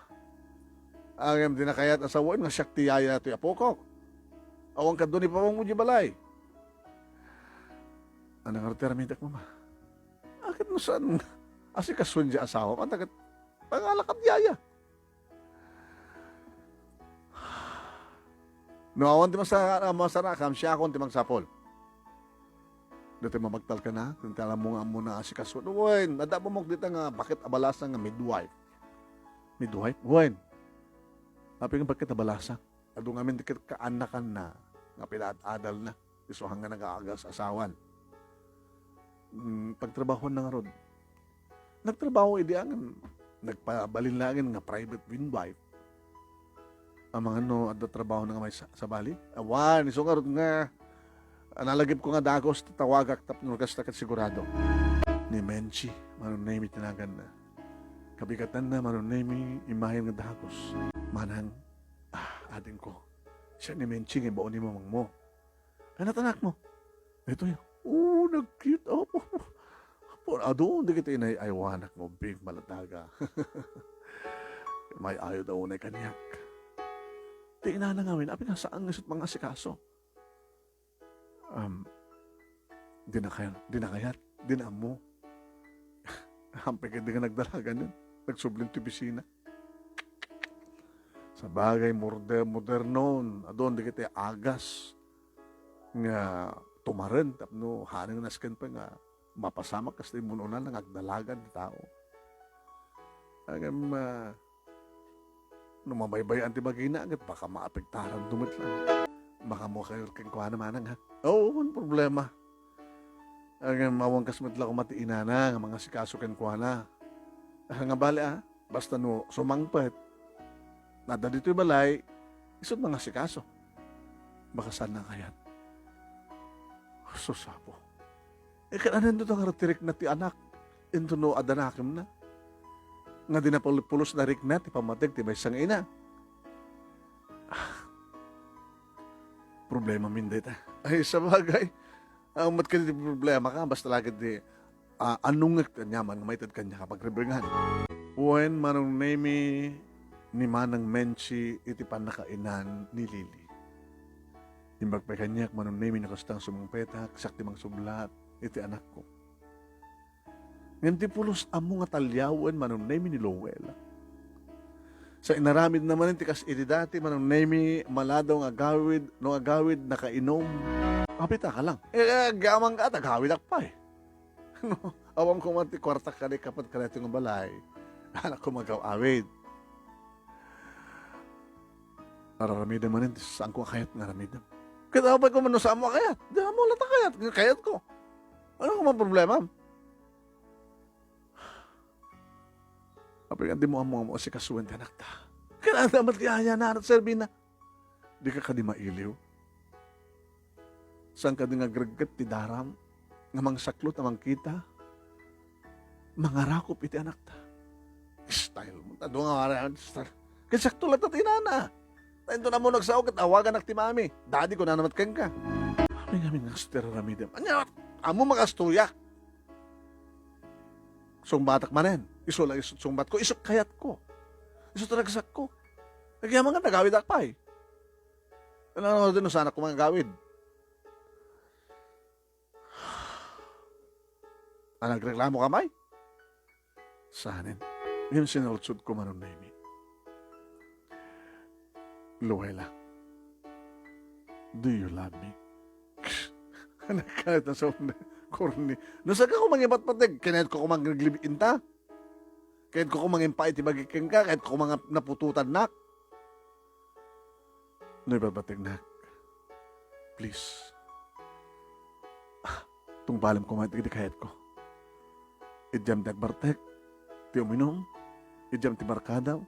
Ngem dina kayat a sawen nga siak ti yaya ti apokok. Awan kadi ni papangmo di balay. Ania ngarud ti aramidek, Mama? Ket no saan nga asikasuen di asawam, ket pangalak kadi yaya. No awan ti masa-, masarakam, siakon ti magsapul. Daytoy mabagtal kana, ken alam mo nga ammo na asikaso. Wen, adda ammok dita nga baket a balasang nga midwife. Midwife? Wen. Apay nga baket a balasang? Adu ngamin ti kaanakanna nga pinaad-adalna. Isu nga nagaagas asawan. Mm, pagtrabahoanna ngarud. Nagtrabaho idi ngem nagpabalin laeng nga private midwife. Amangan no adda trabahona nga may sa-, sabali? Awan, isu ngarud nga Nalagipko nga dagus ti tawagak tapno kasta ket sigurado. Ni Menchi, Manong Nemi ti naganna. Kabigatanna, Manong Nemi, imayen nga dagus. Manang, ah, adingko. Siak ni Menchi nga ibaon ni mamangmo. Ay, natanakmo. Itoy. Oo, nag-cute. Apo. Apo, adu, dagiti inay-aywanak nga ubbing maladaga. May-ayo da unay kaniak. Ti inana ngamin, apay nga saan nga isut' mangasikaso. Um, dina kayat, dina kayat, dina ammo. Hampay ket di nga nagdalagan yun. Nagsubli ti opisina. Sabagay, morde-, modernon. Adun dagiti agas nga tumaren tapno hanang nasken pay nga mapasamak kas ti immun-unan nga agdalagan ti tao. Ngem, ah, no mabaybay-an ti bagina, ket baka maapektaranto met lang. Makaammokayo kenkuana, manang, ha? Oo, wen problema. Ngem awan kas met la koma ti inana nga mangasikaso kenkuana. Ah, nga bale, ah, basta no sumangpet, nadda ditoy balay, isut' mangasikaso. Baka saan nga kayat. Sus, Apo. Eh, ket anianto ta nga ti rikna ti anak? Intono adda nakemna. Nga di napulpulos na rikna ti pammateg ti maysa nga ina. Ah, problema min dayta. Ay, sabagay. Awan met kadi ti problemaka, basta la ket di, ah, annongek ti aniaman nga maited kaniak a pagrebbengan. Wen, Manong Nemi, ni Manang Menchi iti pannakainan ni Lily. Imbag pay kaniak, Manong Nemi, no kasta nga sumangpetak, siak ti mangsublat iti anakko. Ngem ti pulos ammo nga taliawen, Manong Nemi, ni Lowella. Sa inaramidna manen ti kas idi dati, Manong Nemi, maladaw nga agawid, no agawid, nakainum. Apay ta ka lang. Eh, eh, agyamanka, agawidak pay. No, awan koma ti kuartak kadi kapat kadaytoy nga balay. Anak ko magaw-awid. Araramidem manen ti saanko a kayat nga aramidem. Ket apay koma no saanmo a kayat? Di ammo la ta kayat, nga kayatko. Ano koma problemam? Apay nga dimo ammo nga asikasuen ti anakta? Kailangan met ti aya na, serbina. Dika kadi mailiw? Saan kadi nga agregget ti daram nga mangsaklot a mangkita, mangarakop iti anakta? Style mo. Adu nga wala, style. Ket sakto latta ti inana. Ta inton ammo nagsao ket awaganak ti mami. Daddy, kunana met kenka. Mami ngamin nga asto ti raramidem. Ania, ammo makastoyak. Sungbatak manen. Isu la isut' sungbatko. Isut' kayatko. Isut' ragsakko. Agyaman nga nagawidak pay. Ano, ano, ano, saanak koma nga agawid? A, nagreklamo ka, may? Saanen. Ngem sinaludsodko, Manong Nemi. Luella, do you love me? Nagkayat na sa corny. No, saan ka koma nga ipatpateg? Kinayatko koma nga naglive-in ta? Kayatko koma nga impay ti bagi kenka? Kayatko koma nga naputotannak? No ipatpategnak, please. Ah, tungpalem koma dagiti kayatko. Idiam ti agbartek, ti uminum, idiam ti barkadaw,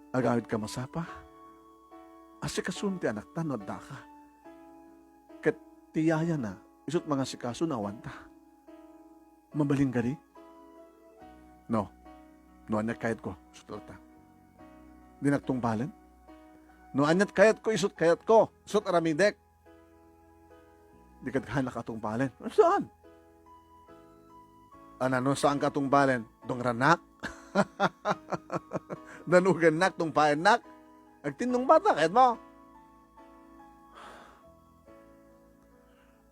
agawidka masapa, asikasum ti anakta no addaka. Ket ti yayana, isut' mangasikaso no awanta. Mabalin kadi? No. No aniat kayatko, isut' latta. Dinak tungpalen? No aniat kayatko, isut' kayatko, isut' aramidek. Di kad kayatnak a tungpalen. Saan? Ana, no saanka a tungpalen? Dungrannak? Danugennak, tungpaennak? Agtinnong bata, kayatmo?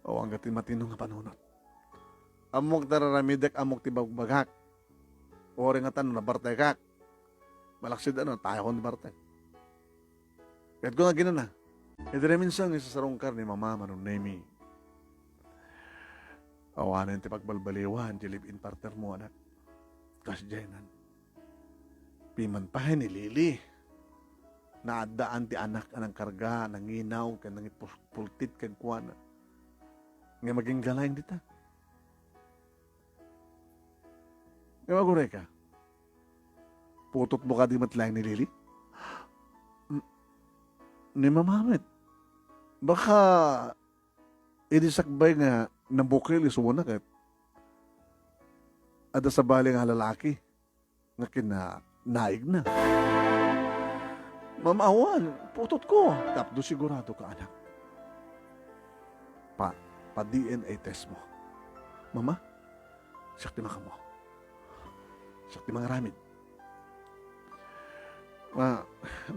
O, angga ti matino nga panunot. Ammok ti raramidek, ammok ti bagbagak. Uray ngata no nabartekak. Malaksid ano, tayo akon bartek. Kayatko nga aginana. Idi daytoy minsan nga isasarungkar ni Mama, Manong Nemi. Awanen ti pagbalbaliwan ti live-in partner mo, anak. Kasdiay nan. Piman pay ni Lily. Naaddaan ti anak a nangkarga, nanginaw, ken nangipultit kenkuana. Nga maginggalayng dita. Nga magurayka. Putotmo kadi met laeng ni Lily? N-, ni Mama met. Baka Idi sakbay nga nabukil isuana ket adda sabali nga lalaki nga kinanaigna. Mama, awan, putotko. Tapno sigurado ka, anak. Pa, pa-D N A test mo. Mama, siak ti makaammo. Siak ti mangaramid. Ma,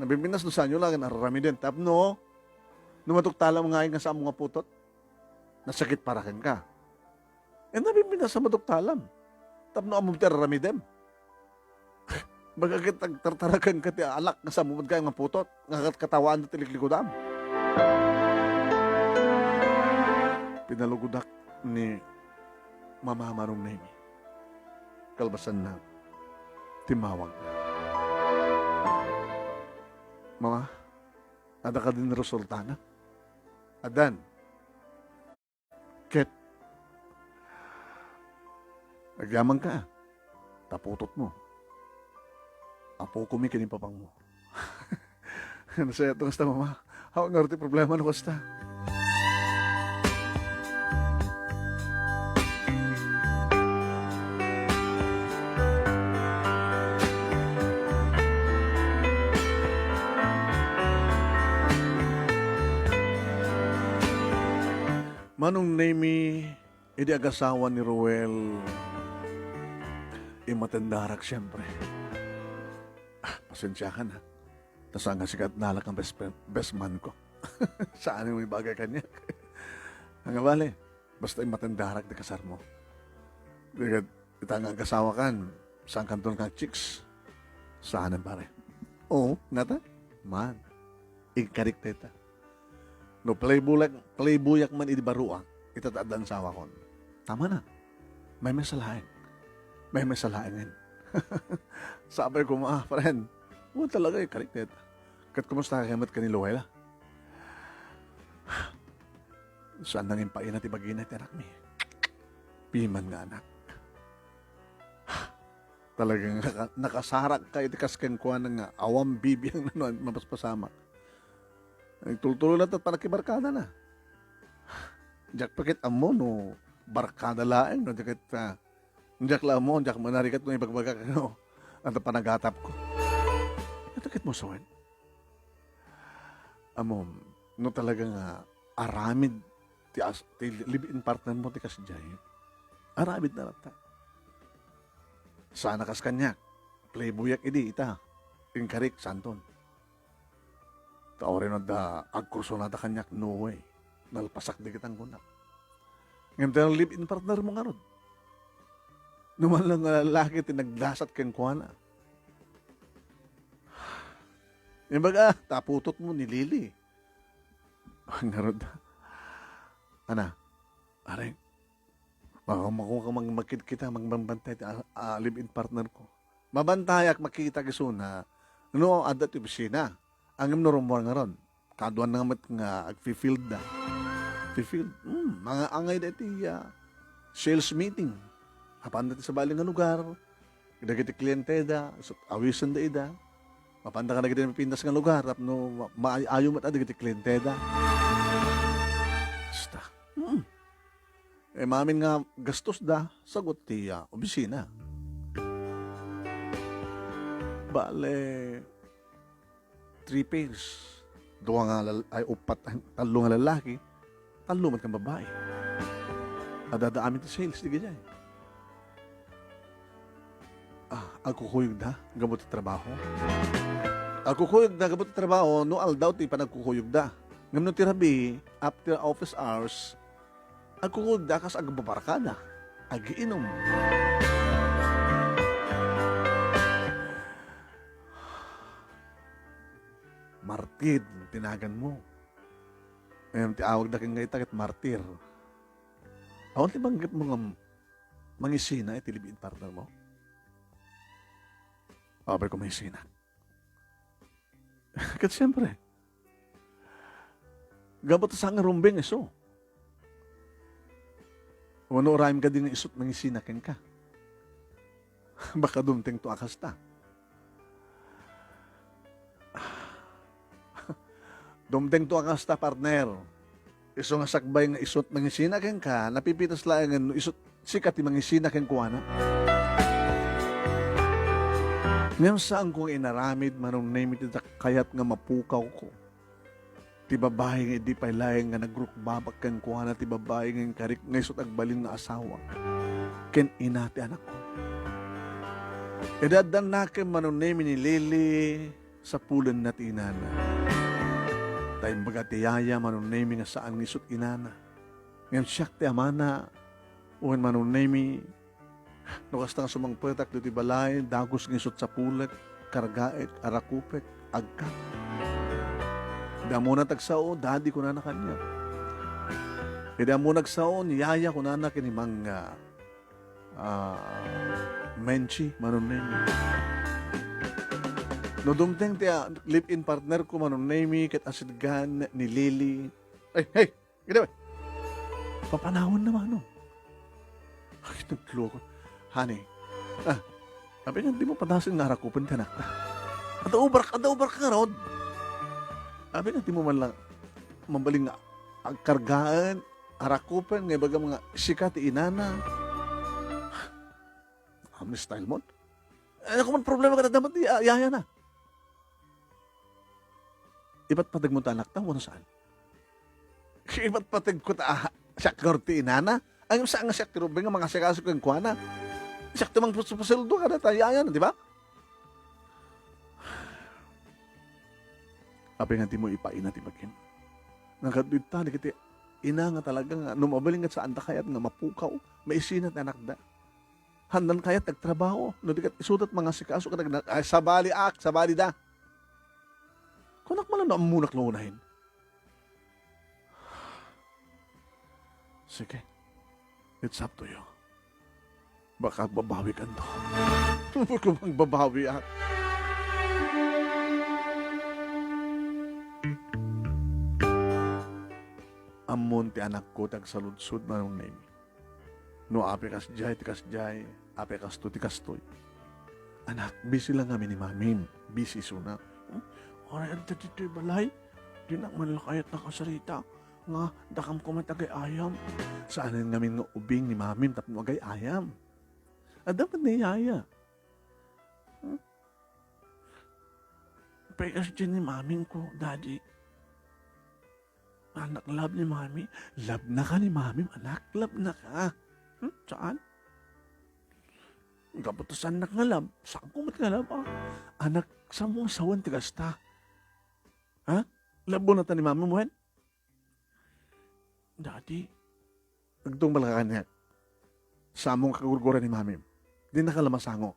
nabinbinas no saanyo laeng nga ar-aramiden. Tapno, no maduktalam nga ay nga saanmo nga putot, nasakit para kenka. Eh, nabinbinas a maduktalam. Tapno ammom ti ar-aramidem. Baga ket agtartaraken ka ti alak nga saanmo met nga putot, nga kat-, katawaan ti liklikudam. Pinalugodak ni Mama Manong Nemi. Kalpasanna, timmawag. Mama, adda kadin resultana? Addan. Ket, agyamanka, ta putotmo. Apokomi ken ipapangmo. Nasayaat no kasta, Mama. Awan ngarud ti problemano kasta. Manong Nemi, idi agasawa ni Roel, immatendarak, siempre. Ah, pasensiakan, ha. Ta saan nga sika ti nalak nga best friend, best man ko. Saan nga ibagay kaniak? Ania bale, basta immatendarak ti kasarmo. Di ket, ita nga agasawakan, saankanto nga chicks. Saan, pare? Oo, ngata? Man. Inkarik dayta. No playboyak, playboyak man idi baruak, ita ti adda asawakon. Tama na. Maymaysa laeng. Maymaysa laengen. Sapay koma, friend. Wen talaga, inkarik dayta. Ket kumusta ka met ken ni Luella? Saan nangin paina ti bagina ti anakmi? Piman nga anak. Talagang naka-, nakasarak ka iti kas kenkuana nga awan bibiang no mapaspasamak. Nagtultuloy latta ti panakibarkadana. Diak pa ket ammo no barkada laeng, no, diak ket, ah, diak la ammo, diak manarigat no ibagbagak, no, adda panagatapko. Ita ket musuet. Ammom, no talaga nga aramid ti as-, ti live-in partner mo ti kasdiay, aramid na latta. Sana kas kaniak, playboyak idi ita, inkarik, santon. Ta uray no adda agkursunada kaniak, no way. Nalpasak dagiti anggonak. Ngem ta live-in partner mo ngarud. No man lang nga lalaki ti nagdasat kenkuana. Imbaga, ta putotmo ni Lily. Ngarud. Ana, are, Maka-, maka-, maka-, magkit-kita, magbambantay ti a-, a-, live-in partner ko. Mabantayak makita isuna no adda ti opisina. Ngem no rummuar ngarud, kaduana met nga agfi-field da. Fi-field, hmm, mga angay da iti, ah, sales meeting. Apanda ti sabali nga lugar, dagiti klienteda, so, awisenda ida. Mapanda kadagiti mapintas nga lugar, tapno ma-, maayo met dagiti klienteda. Basta. Hmm. Eh, maamin nga gastos da, sagut ti, ah, opisina. Bale, three pairs. Dua nga lal-, ay, upat, ay, tallo nga lalaki, tallo met nga babae. Adda amin ti sales, di gayay. Ah, agkukuyogda gapu ti trabaho. Agkukuyogda gapu ti trabaho no aldaw ti panagkukuyogda. Ngem no ti rabii, after office hours, agkukuyogda kas agbabarkada, agiinum. Martir ti naganmo. Ngem ti awagda ken ita ket martir. Awan ti banggitmo nga mangisina iti live-in partner mo? Apay ko mangisina. Ket siyempre, gapu ta saan nga rumbeng isu. Wenno uray kadi nga isut mangisina kenka. Baka dumtengto a kasta. Dumtengto a kasta, partner. Isu nga sakbay nga isut' mangisina kenka, napipitas laeng no isut' sika ti mangisina kenkuana. Ngem saanko nga inaramid, Manong Nemi, ti dakayat nga mapukawko. Ti babai nga idi pay laeng nga nagrukbabak kenkuana, ti babai nga inkarik nga isut' agbalin nga asawa ken ina ti anakko. Idi addan nakem, Manong Nemi, ni Lily, sapulenna ti inana. Ta imbaga ti yaya, Manong Nemi, nga saan nga isut' inana. Ngem siak ti amana, wen Manong Nemi, no kasta nga sumangpetak ditoy balay, dagus nga isut' sapulek, kargaek, arakupek, agkak. Idi ammona ti agsao, "Daddy," kunana kaniak. Idi ammona ti agsao, ni yaya, kunana ken ni Mang, ah, ah, Menchi, Manong Nemi. No dumteng ti, ah, live-in partner ko, Manong Nemi, ket asidgan ni Lily. Ay, hey! Ginawa. Papanawan na, Manong. Ay, nagluko. Honey, ah, abi nga dimo padasen nga arakupen ti anakta. Adda ubrak, adda ubrak ka ngarud. Abi nga dimo man lang mabalin nga agkargaan, arakupen, nga ibagam nga sika ti inana. Amni style mo? Ano ko man problema ka na dapat ni, ah, yaya na? Ipatpateg mo ta anakta, wano saan? Ipatpateg ko ta, ah, siak ngarud ti inana? Ay, saan nga siak ti rubay nga mangasikaso kenkuana? Siak ti mangpuspusildo kada ta yaya na, di ba? Apay nga dimo ipaina ti bagim? Nga kadto ita, dagiti ina nga talaga nga, no mabalin nga saanda kayat nga mapukaw, maisina ti anakda. Handan kayat agtrabaho, no di ket isudat mangasikaso, ket nagna-, ay, sabaliak, sabalida. Kunak man no ammonak la unayen. Sige, it's up to you. Baka agbabawikanto. Baka agbabawiak. Ammon ti anakko ti agsaludsod, Manong Nemi. No apay kasdiay ti kasdiay, apay kastoy ti kastoy. Anak, busy lang kami ni Mamim. Busy isuna. Hmm? Uray adda ditoy balay, dinak man la kayat nakasarita nga dakam koma ti agay-ayam. Saanen ngamin nga ubing ni Mamim tapno agay-ayam. Adda met ni Yaya. Hmm? Apay kasdiay ni Mamim ko, Daddy. Anak, love ni Mami. Love na ka ni Mami, anak. Love na ka. Hmm? Saan? Gapu ta saannak nga love. Saanko met nga love, ah. Anak, saan mo nga sawen ti kasta? Ha? Love mo na ta ni Mami mo, hen? Daddy. Agtungpal ka kaniak. Saan mo nga kagurguran ni Mami. Di na ka la masango.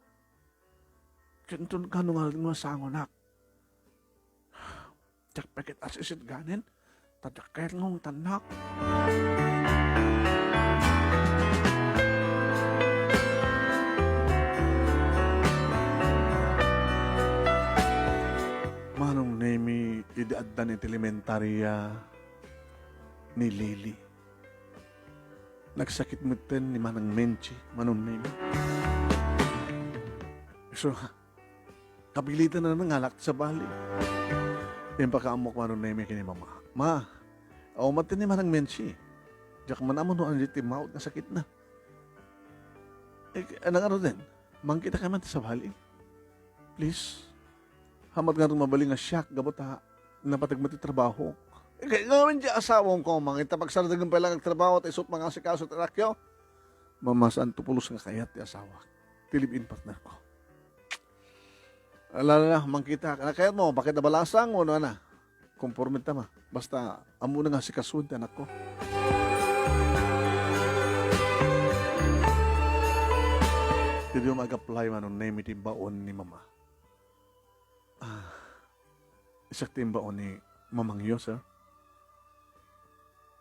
Ket inton kano nga masango, nak. Diak pay ket as-isit ganen, ta diak kayat nga ungtannak. Manong Nemi, idi addan iti elementaria ni Lily. Nagsakit metten ni Manang Menchi, Manong Nemi. So, Kapilitan na nangalak ti sabali. Impakaammok, Manong Nemi, ken ni Mama. Ma, awan ti ni Manang Menchi. Diak man ammo no ania ti maut nga sakitna. Eh, ngaruden, mangkitak man ti sabali. Please. Hamat ngarud mabalin nga siak, gapu ta napateg met ti trabaho. Eh, kay ngamin ti asawam ko, mangita pagsardenggen pay lang agtrabaho, ta isut' mangasikaso ti anakyo. Mama, saanto pulos nga kayat ti asawak. Ti live-in partner ko. Ala, ala, mangkita. Ano kayat mo? Bakit nabalasang? O ano, ana? Konforme ta, ma. Basta, ammona nga asikasoen ti anakko. Ti diyo mag-apply, Manong Nemi, ti baon ni Mama. Ah, isak ti imbaon ni Mamangyo, sir.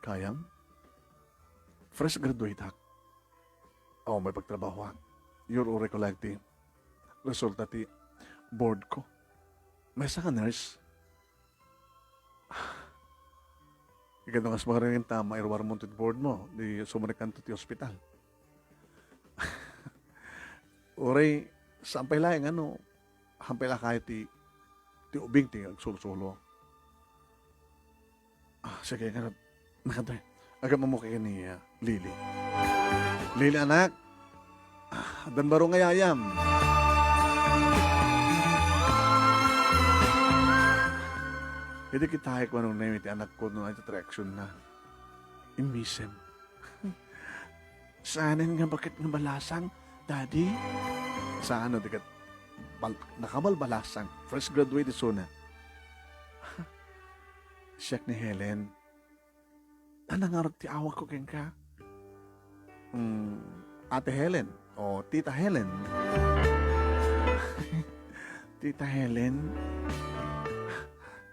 Kayam? Fresh graduate ak. Awan may pagtrabahoak. Uray ko laeng ti resulta ti board ko. Maysa ka nurse. Ikadua nga sumaruno ta, mairuar mo ti board mo, di sumrekkanto ti ospital. Uray, saan pay laeng, ano, hampay la kayo ti, ti ubing ti agsulsulo. Ah, sige, ngarud, Nakadto. Agam-ammo ken ni, ah, Lily. Lily, anak. Ah, addan baro nga yayam. Idi kitaek, Manong Nemi, ti anakko no ania ti reaksion na. Immisem. Saanen nga baket nga balasang, Daddy? Saan no, di ket bal-, nakabalbalasang. Fresh graduate isuna. Siak ni Helen. Ania ngarud ti awagko kenka? Mm, Ate Helen o Tita Helen. Tita Helen,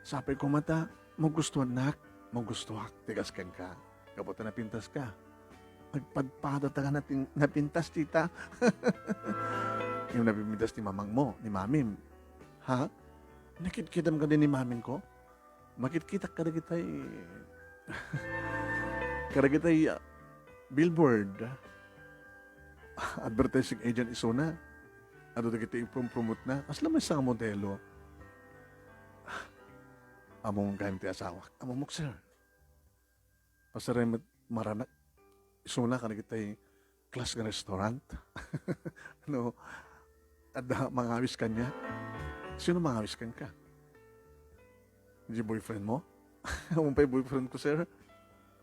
sapay koma ta magustuannak, magustuak ti kas kenka. Gapu ta napintaska. Nagpadpadata nga natin-, napintas, tita. Yung napintas ni mamangmo, ni mamim. Ha? Nakidkidam kadi ni mamingko? Makitkitak kadagitay, kadagitay, ah, billboard. Advertising agent isuna. Adu dagiti iprom-promote na. Kasla maysa nga modelo. Ammom gayam ti asawak. Ammomok, sir. Pasarem met maranak. Isuna kadagitay class nga restaurant. No, adda mangawis kaniak. Sino mangawis kenka? Di boyfriend mo? Ammom pay boyfriend ko, sir.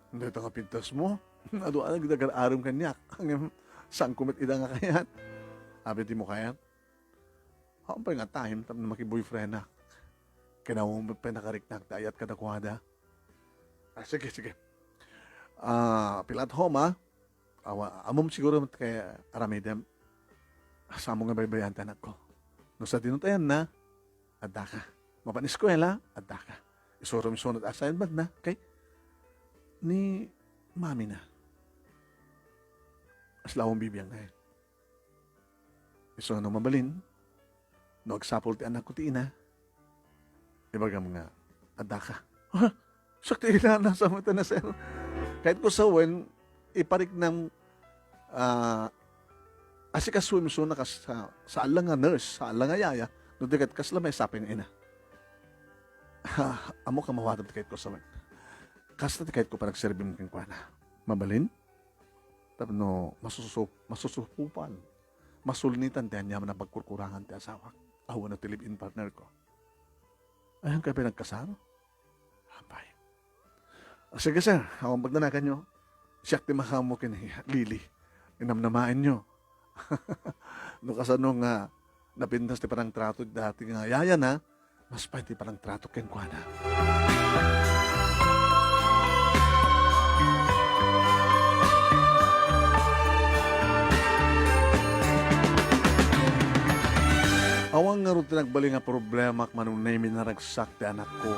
Dayta nga pintas mo. Adu a nagdagar-arem kaniak. Ngem, saan ko met ida nga kayat? Abi, di mo kayat? Awan pay nga time tapno makiboyfriendak. Ken awan met pay nakariknak ti ayat kadakuada. Ah, sige, sige. Ah, fill at home, ah. Awa, ammom siguro met kay aramidem. Saan mo nga baybayan ti anakko. No sadino ti ayanna, addaka. Mapan eskuela, addaka. Isurom isu ti assignment na, okay? Ni mami na. Aslawon bibiang na eh. Isu no mabalin, no agsapul ti anakko ti ina, ibagam nga, addaka. Ha? Siak ti ina, saan met na, sir? Kayatko sawen, ipariknam, ah, asikasuem isuna kas-, sa-, saan la nga nurse, saan la nga yaya, no di ket kasla maysa pay nga ina. Ha, ammok a mawatem ti kayatko sawen. Kasta ti kayatko panagserbim kenkuana. Mabalin? Tapno masusup-, masusupupan, masulnitan ti aniaman a pagkurkurangan ti asawak. Awan no ti live-in partner ko. Ayan kayo pinagkasal? Apay. Ah, sige, sir. Awan pagdanaganyo. Siak ti makaammo ken ni Lily. Inamnamaenyo. No kasano nga napintas ti panangtrato dati nga yaya na, mas pay ti panangtrato kenkuana. Awan ngarud ti nagbalin nga problemak, Manong Nemi, naragsak ti anakko.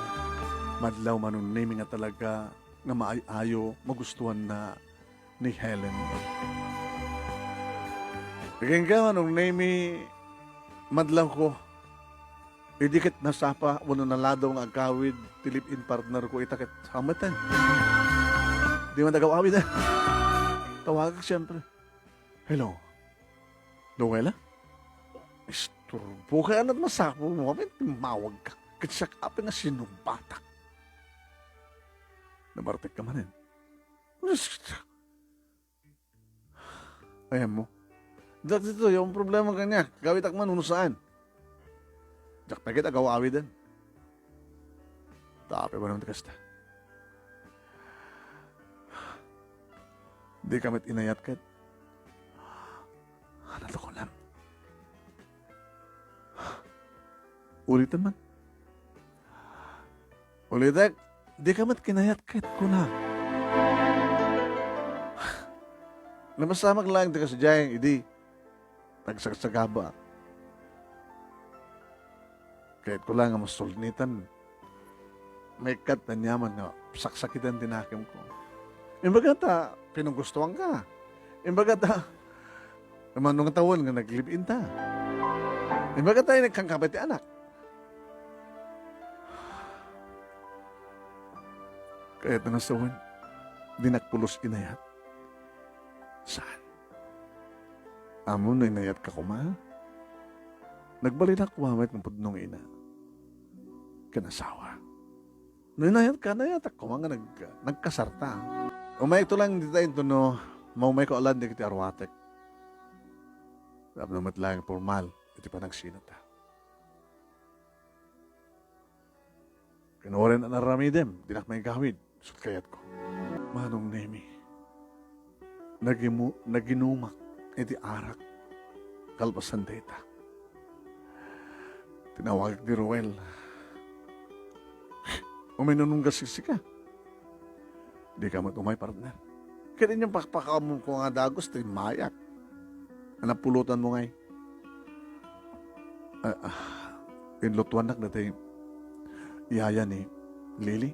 Madlaw, Manong Nemi, nga talaga nga maay-ayo, magustuanna ni Helen. Kenka, Manong Nemi, madlawko. Idi ket nasapa wenno naladaw nga agawid ti live-in partner ko, ita ket hameten. Di man agaw-awid, eh. Tawagak, siyempre. Hello? Noela? Isturbo ka, anat masapul mo? Amin, timawag ka. Ket siak apay nga sinungbatak. Nabartek ka manen. Ayan mo. Diak ditoy, yung problema kaniak. Gawitak man, uno saan. Diak pay ket agaw-awiden. Tapay ba naman ti kasta? Di ka met inayat ket. Ano to ko lang? Ulitan man. Ulitek, di ka met kinayat ket kuna. Napasamak laeng ti kasdiay, idi nagsagsagaba. Kayatko laeng nga masulnitan. Maikkat aniaman nga saksakiten ti nakemko. Imbaga ta, pinugustuan ka. Imbaga ta, umano nga tawen nga nag-live-in ta. Imbaga ta, inekkang ka pay ti anak. Kayat nga sawen, dinak pulos inayat. Saan? Ammom no inayat ka koma? Nagbalinak koma met nga pudno nga ina ken asawa. No inayat ka, nayatak ko man nga nag-, nagkasarta. Umayto lang dita intono, maumayko a landing iti aruatek. Tapno met laeng formal iti panagsinata. Kinuna, "Aramidem, dinak maigawid, isut' kayatko." Manong Nemi, nagimu-, naginumak iti arak kalpasan dayta. Tinawagak ni Ruel. "Uminunong ka siksika. Dika met umay, partner. Ket inyong pakpakaammo ko nga dagus ti mayak. Napulutan mo ngay." Ah, ah, inlutuannak dati yaya ni Lily.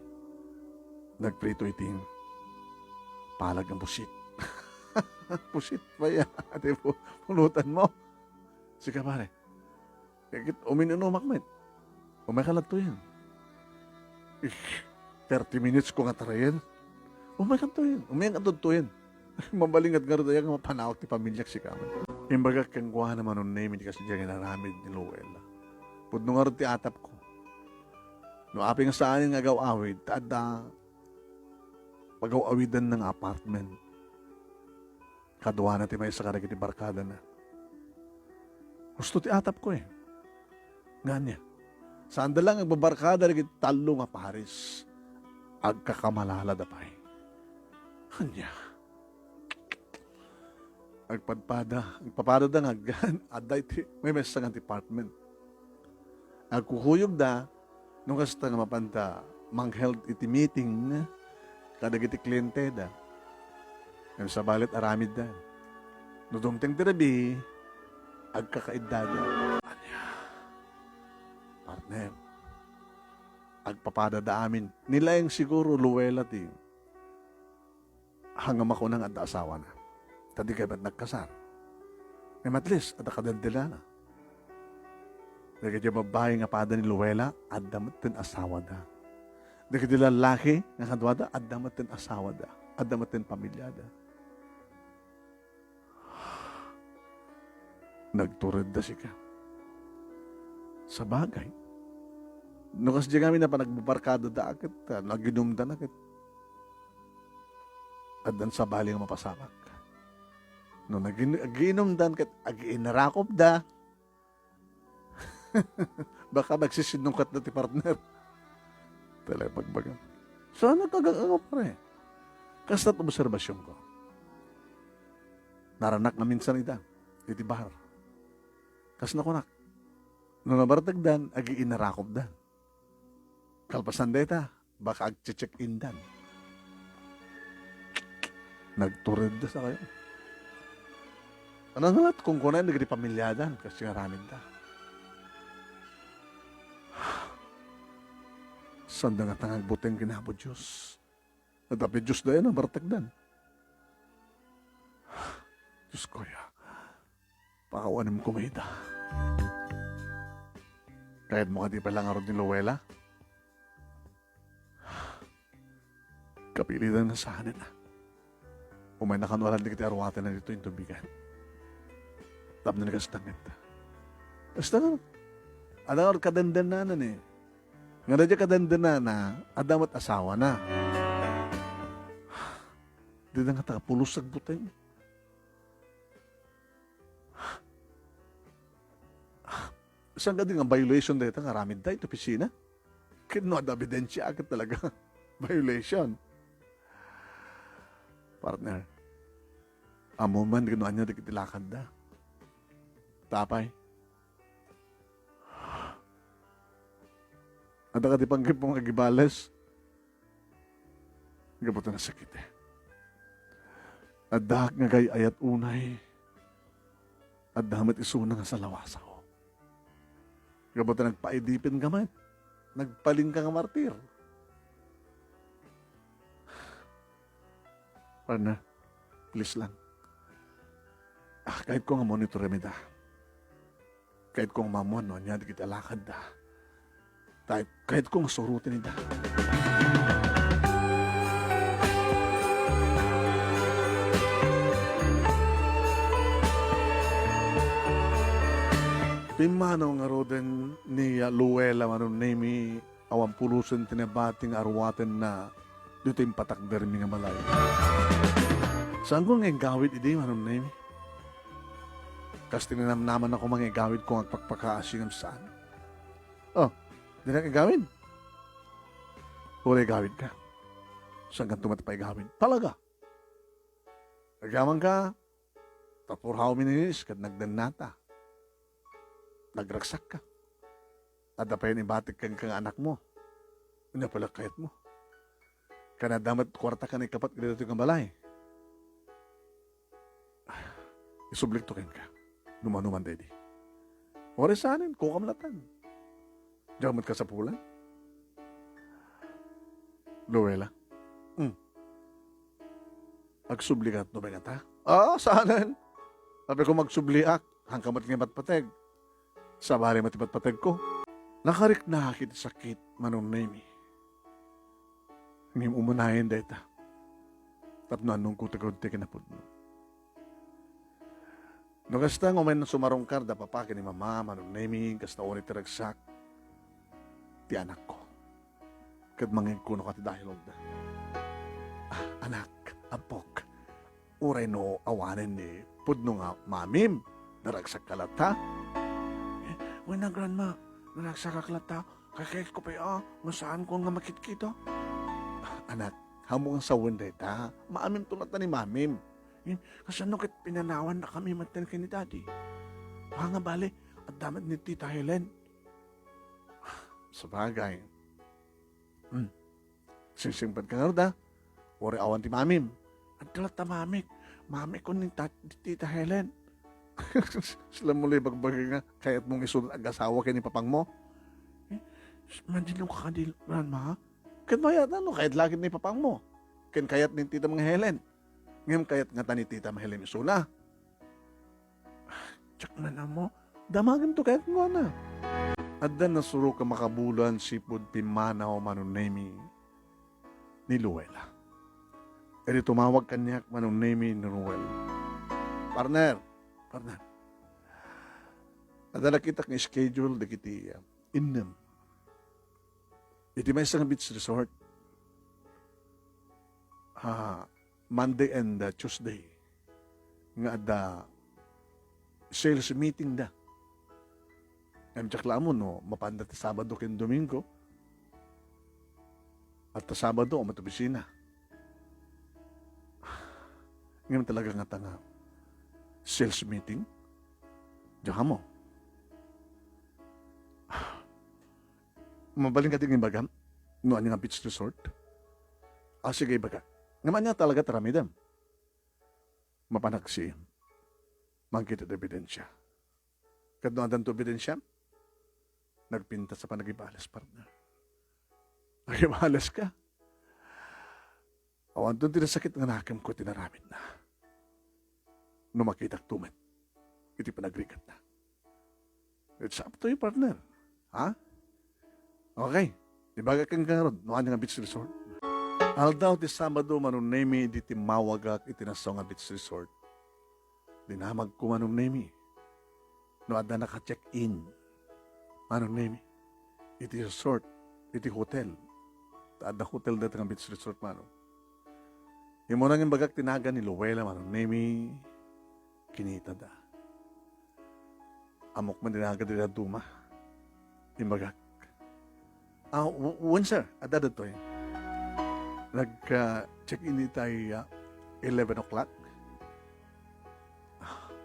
Nagprito iti palag nga pusit. Pusit pa ya. Ati pu-, pulutan mo. Sika, pare. Ket uminumak met. Umay ka ladtoyen. Ish, thirty minutes ko nga tarayen. Umay kantoyen. Umay kantoyen. Mabalin ngarud aya nga mapanawag ti pamiliak sika met. Imbagak kenkuana, Manong Nemi, ti kasdiay nga inaramid ni Luella. Pudno ngarud ti atapko. No apay nga saanen nga agaw-awid, ta adda pagaw-awidanna nga apartment. Kaduana ti maysa kadagiti barkadana. Husto ti atapko, eh. Nga ania? Saanda lang agbabarkada dagiti tallo nga pares. Agkakamalalada pay. Ania? Agpadpada, agpapadada nga agyan, adda iti maymaysa nga department. Agkukuyogda, no kasta nga mapanda mangheld iti meeting kadagiti klienteda. Ngem sabali aramidda. No dumteng ti rabii, agkakaiddada. Ania? Partner, agpapadada amin. Ni laeng siguro, Luella, ti Hanggang makuna nga adda asawana. Ta di kayat nagkasar. Ngem at least, adda kadendenana. Dagiti babbai nga pada ni Luella, adda metten asawada. Dagiti lallaki nga kaduada, adda metten asawada. Adda metten pamilyada. Nagturedda sika. Sabagay, no kasdiay ngamin a panagbabarkadada ket, ah, naginumda na ket, addan sabali nga mapasamak. No nagin-, agiinumdan ket agiinarakopda, baka nagsisinungkat na ti partner. Talaga pagbagam. Saan nagkagang-, ano, pare? Kasta't obserbasyonko. Naranak nga minsan ida, iti bar. Kas nakunak, no nabartekdan, agiinarakopdan. Kalpasan dayta, baka agche-check-indan. Nagturedda sa kayo. Ano nga lat kung kunayan dagiti pamilyadan, kasi nga raminda. Sanda nga tangagbuteng kinabo Diyos. Adda pay Diyos dayan a bartekdan. Diyos ko, ya. Pakawanem ko mayda. Kayatmo kadi pay la ngarud ni Luella? Kapilidan nga saanen a. Umayna kano a landing iti aruatenna ditoy intubigan. Tapno ni kasta met. Kasta nga, adda ngarud kadendenana ni. Nga daydiay kadendenana, adda met asawana. Dida nga taga pulos agbuteng. Saan kadi nga violation dayta nga aramidda iti opisina? Ket no adda ebidensya ket talaga violation. Partner, ammo man no ania dagiti lakadda. Tapay. Adda kadi panggepmo nga agibales? Gapu ta nasakit, eh. Addaak nga agay-ayat unay. Adda met isuna nga salawasao. Gapu ta nagpaidipen ka met. Nagpalin ka nga martir. Partner, please lang. Ah, kayatko nga monitorem ida. Kayatko nga maammuan no ania dagiti alakadda. Tay, kayatko nga suroten ida. Pimmanaw ngaruden ni Luella Manong Nemi Awan pulosen ti nabati nga aruatenna ditoy impatakdermi nga balay. Saanko nga igawid idi, Manong Nemi? Kas ti ninamnamanna koma nga igawidko nga agpakpakaasi ngem saan. Oh, dinak igawid? Uray igawidka. Saankanto met a paigawid? Talaga? Agyamanka, ta purhawmi ni Nis ket nagdennata. Nagragsakka. Adda payen ibatik kenka nga anakmo. Ania pay la kayatmo? Ken adda met kuarta ken ikapat iti daytoy nga balay. Isublikto kenka. No mano man daydi. Uray saanen, kukam latan. Diak met kasapulan. Luella. Hmm. Agsubliak no bay ngata? Ah, saanen. Apay ko agsubliak, haanka met nga ipatpateg. Sabali met ipatpategko. Nakariknak iti sakit, Manong Nemi. Ngem umunayen dayta. Tapno annongko ti kinapuonmo. No kasta, umayna sumarungkar da papa ken ni mama, Manong Nemi, kasta unay ti ragsak ti anakko. Ket mangngegko no kasta ti dialogda. Ah, anak, appok, uray no awanen ni pudno nga mamim, naragsakka latta? Eh, wen a, Grandma, naragsakak latta. Kakayatko pay a, nga saanko nga makitkita. Ah, anak, ammom nga sawen dayta. Mamimto latta ni mamim. Eh, kasano ket pinanawannakami metten ken ni Daddy? Ah, nga bale, adda met ni Tita Helen. Sabagay. Hmm. Singsingpet ka ngarud, a? Uray awan ti mamim. Adda latta mamik. Mamikon ni tat-, ni Tita Helen. Sila mo la ibagbagi nga kayatmong isu nga agasawa ken ni papangmo. Eh, madinom ka kadi, Grandma? Ket mayat no kayat la ket ni papangmo. Ken kayat ni Tita Mang Helen. Ngem kayat ngata ni Tita Mang Helen isuna. Diak man ammo. Damagem to kayat ngana. Adda nasurok a makabulan sipud pimmanaw, Manong Nemi, ni Luella. Idi tumawag kaniak, Manong Nemi, ni Ruel. Partner, partner. Adda nakitak nga schedule dagiti, ah, innem. Iti maysa nga beach resort. Ah, Monday and, uh, Tuesday nga adda sales meeting da. Ngem diak la ammo no mapanda ti Sabado ken Domingo. Adda Sabado, awan met opisina. Ngem talaga ngata nga sales meeting? Diak ammo. Mabalin kadi nga ibagam no ania nga beach resort? Ah, sige, ibaga. Ngem ania talaga ti aramidem? Mapanak sika, mangkita ti ebidensia. Ket no addanto ebidensiam, nagpintas a panagibales, partner. Nagibales ka? Awanton ti nasakit nga nakemko iti naramidna. No makitakto met iti panagrigatna. It's up to you, partner. Ha? Okay. Ibagak kenka ngarud no ania nga beach resort. Aldaw ti Sabado, Manong Nemi, idi timmawagak iti nasao nga beach resort. Dinamagko, Manong Nemi, no adda naka-check-in, Manong Nemi, iti resort, iti hotel. Ta adda hotel dayta nga beach resort, Manong. Immuna nga imbagak ti nagan ni Luella, Manong Nemi, kinitada. Ammok man ti nagan ti dadduma. Imbagak, "Ah, w-, wen, sir, adda daytoy." Nagka-check-in itay, ah, eleven o'clock.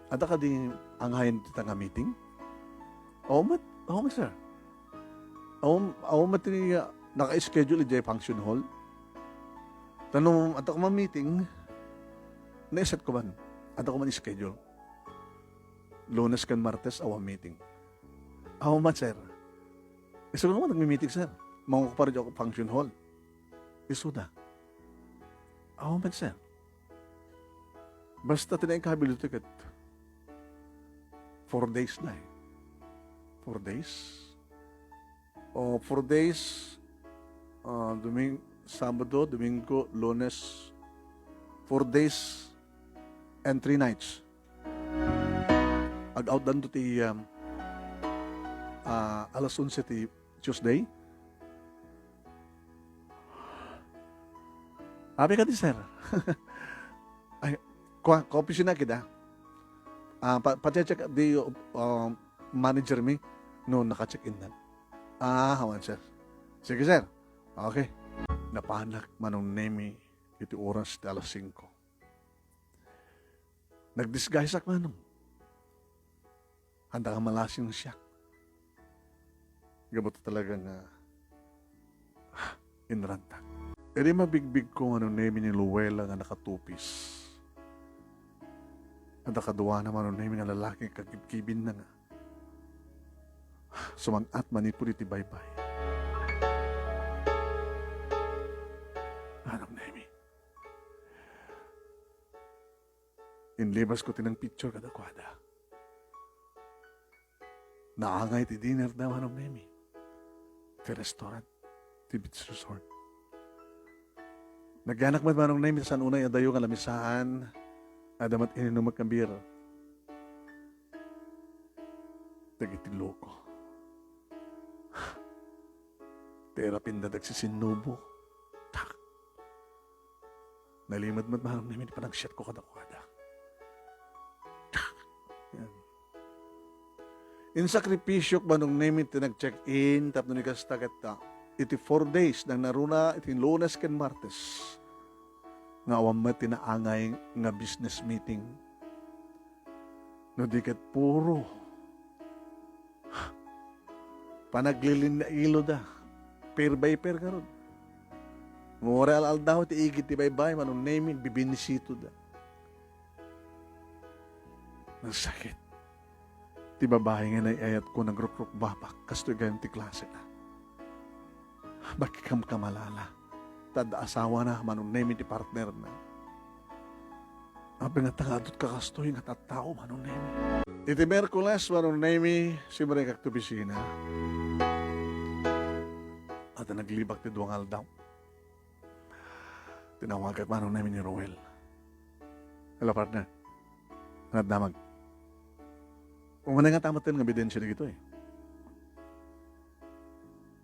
"Adda kadi anggayan dita nga meeting?" "Awan met, awan met, sir. Awan, awan met ti, ah, naka-schedule idiay function hall. Ta no adda koma meeting, naisatko man. Adda koma schedule. Lunes ken Martes, awan meeting." "Awan met, sir. Isuda nga man nagmi-meeting, sir. Mangokupar idiay function hall." "Isuda?" "Awan met, sir. Basta ti nainkabil ditoy ket four days na eh." "Four days?" "O, four days, ah, Doming-, Sabado, Domingo, Lunes, four days and three nights." Ag-outdanto ti, um, ah, alas onse ti Tuesday. Abi kadi, sir. Ay, kua, kaopisina kida. Ah, pa-, pa-check di, um, manager mi no naka-check in na. Ah, awan, sir. Sige, sir. Okay. Napanak, Manong Nemi, iti oras ti alas singko. Nagdisguiseak, Manong. Adda nga malasing siak. Gapu ta talaga nga, ah, inranta. Idi mabigbigko, Manong Nemi, ni Luella nga nakatupis. Adda kaduana, Manong Nemi, nga lalaki nga kagibgibinna nga sumang-at manipud iti baybay. Manong Nemi. Inlibasko ti nangpicture kadakuada. Naangay ti dinner da, Manong Nemi. Ti restaurant, ti beach resort. Nagyanak met, Manong Nemi, saan unay adayo nga lamisaan, adda met ininumek nga beer. Dagiti loko. Ti rapinda dagsisinnubo. Tak. Nalimed met, Manong Nemi, ti panagsiatko kadakuada. Yan. Insakripisiok, Manong Nemi, ti nag-check-in tapno ni kasta ket, ah, iti four days, nangngaruna iti Lunes ken Martes, nga awan met ti naangay nga business meeting. No di ket puro panaglilinailoda. Pair by pair ngarud. Ngura al-aldaw ti igid ti baybay, Manong Nemi, bibinisitoda. Nagsakit. Ti babai nga inay-ayatko nagrukrukbabak, kastoy gayam ti klasena. Bakikamkamalala. Ta adda asawana, Manong Nemi, ti partnerna. Apay nga tangadot ka kastoy nga tattao, Manong Nemi? Iti Miyerkules, Manong Nemi, simrekak ti opisina. Adda naglibak ti dua nga aldaw. Tinawagak, Manong Nemi, ni Roel. Hello, partner. Ania ti damag? Umanay nga tamateng nga ebidensia dagitoy.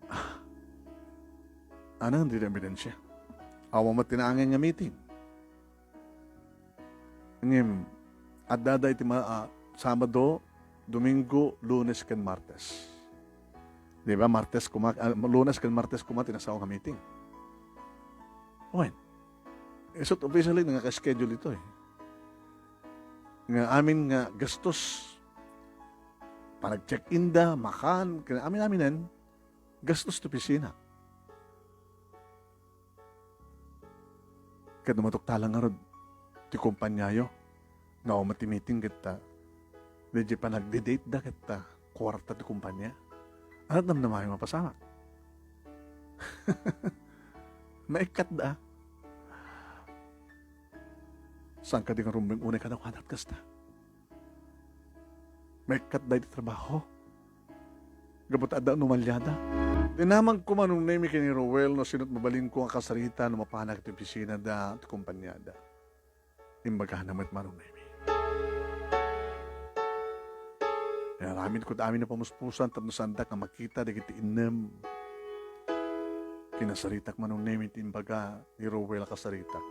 Ah. Ania dagiti ebidensia? Awan met ti naangay nga meeting. Ngem, adda dayta iti ma-, ah, Sabado, Domingo, Lunes, ken Martes. Di ba? Martes koma, ah, Lunes ken Martes koma ti nasaona nga meeting. Wen. Isut' officially nga naka-schedule itoy. Nga amin nga gastos, panag-check-in da, makan, ken amin-aminen, gastos ti opisina. Ket no matuktalan ngarud ti kumpaniayo, nga awan met ti meeting ket, ah, daydiay panagdi-date da ket, ah, kuarta ti kumpania. Ania ti namnamayo nga mapasamak? Maikkat da. Saan kadi nga rumbeng unay kadakuada ket kasta? Maikkat da iti trabaho. Gapu ta adda anomalyada. Dinamagko, Manong Nemi, ken ni Roel no sino't mabalinko nga kasarita no mapanak iti opisina da ti kumpaniada. Imbagana met, Manong Nemi. Inaramidko ti amin a pamuspusan tapno saandak nga makita dagiti innem. Kinasaritak, Manong Nemi, ti imbaga ni Roel a kasaritak.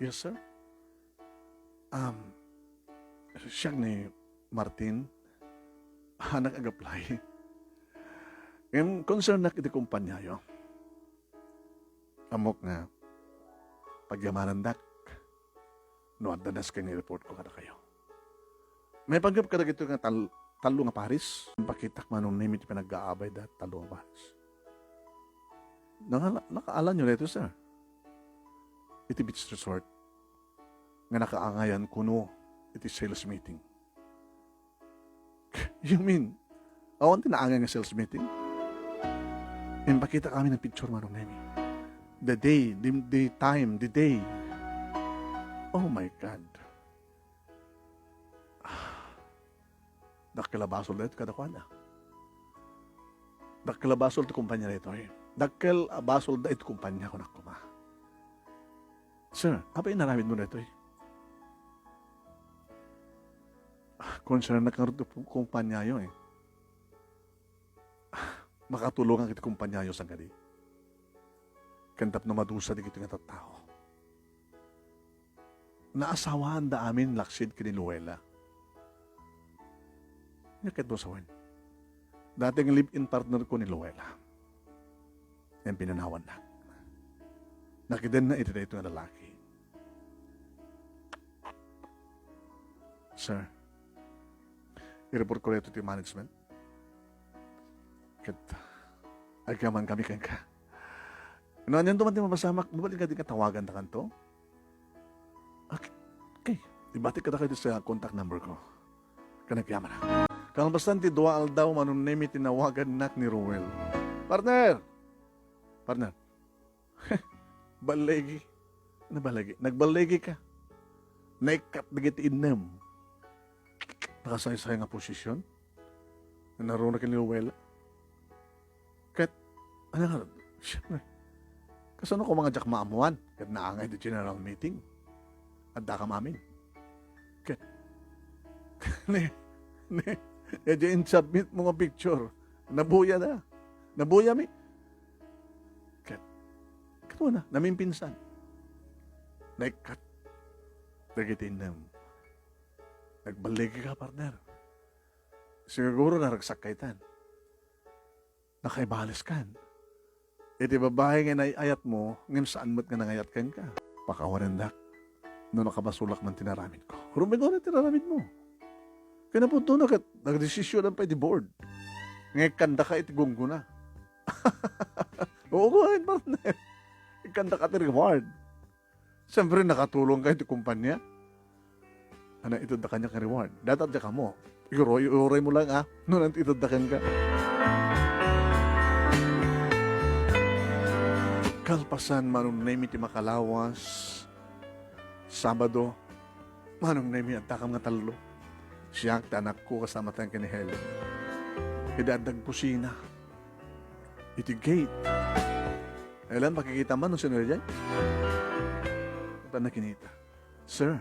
Yes, sir. Um, siak ni Martin, anak ag-apply. Ngem, concernnak iti kumpaniayo. Ammok nga pagyamanandak no adda nasken nga i-report ko kadakayo. Maipanggep kadagitoy nga tal-, tallo nga pares. Impakitak, Manong Nemi, ti panaggaabay da tallo nga pares. Naka-, nakaalanyo daytoy, sir? Iti beach resort nga nakaangayan kuno iti sales meeting. You mean, awan ti naangay nga sales meeting? Impakitak amin a picture, Manong Nemi. The day, the, the time, the day. Oh my God. Dakkel a basol daytoy kadakuada. Dakkel a basol ti kumpania daytoy. Dakkel a basol daytoy kumpania, kunak koma. Sir, apay inaramidmo daytoy? Ah, concernnak ngarud ti kumpaniayo, eh. Ah, makatulongak iti kumpaniayo saan kadi? Ken tapno madusa dagitoy nga tattao. naasawaanda amin laksid ken ni Luella. Nya ket sawen, dati nga live-in partner ko ni Luella. Ken pinanawannak. Nakidenna iti daytoy nga lalaki. Sir, i-report ko daytoy ti management. Ket agyaman kami kenka. No, anianto man ti mapasamak, mabalin kadi nga tawagantakanto? Okay. Ibatik kadakayo sa contact number ko. Ken agyaman. Kalpasan ti dua aldaw, Manong Nemy, tinawagannak ni Ruel. Partner! Partner. Ballegi. Naballegi. Nagballegika. Naikkat dagiti innem. Nakasaysay nga posisyon. Naruna ken ni Luella. Ket, ano nga, siyempre, kasano ko nga diak maammuan? Ket naangay ti general meeting. Addakam amin. Ket, ne, ne, iti in-submit mo nga picture, nabuya na. Nabuya mi. Ket, ket wala, namimpinsan. Naikkat dagiti innem. Nagballegi ka, partner. Siguro naragsak ka itan. Nakaibales kan. Iti babai nga inay-ayat mo, ngem saan met nga nangayat kenka. Pakawanendak. No nakabasolak man ti naramid ko. Rumigor ti naramid mo. Kinapudno na ket nagdesisyon pay ti board. Nga ikkandaka iti gunggona. Oo, kuan, partner. Ikkandaka ti reward. Siyempre, nakatulong kayo ti kumpanya. Ano, itedda kaniak nga reward. Dayta diak ammo. Iuroy, iuroy mo lang, ah. No, nanti itedda kenka. Kalpasan, Manong Nemy, ti makalawas, Sabado, Manong Nemy, addakam nga tallo. Siak, ti anakko, kasama tayo ken ni Helen. Idi adda agkusina. Iti gate. Helen, pakikita man no sino diay? Ita nakinita. Sir,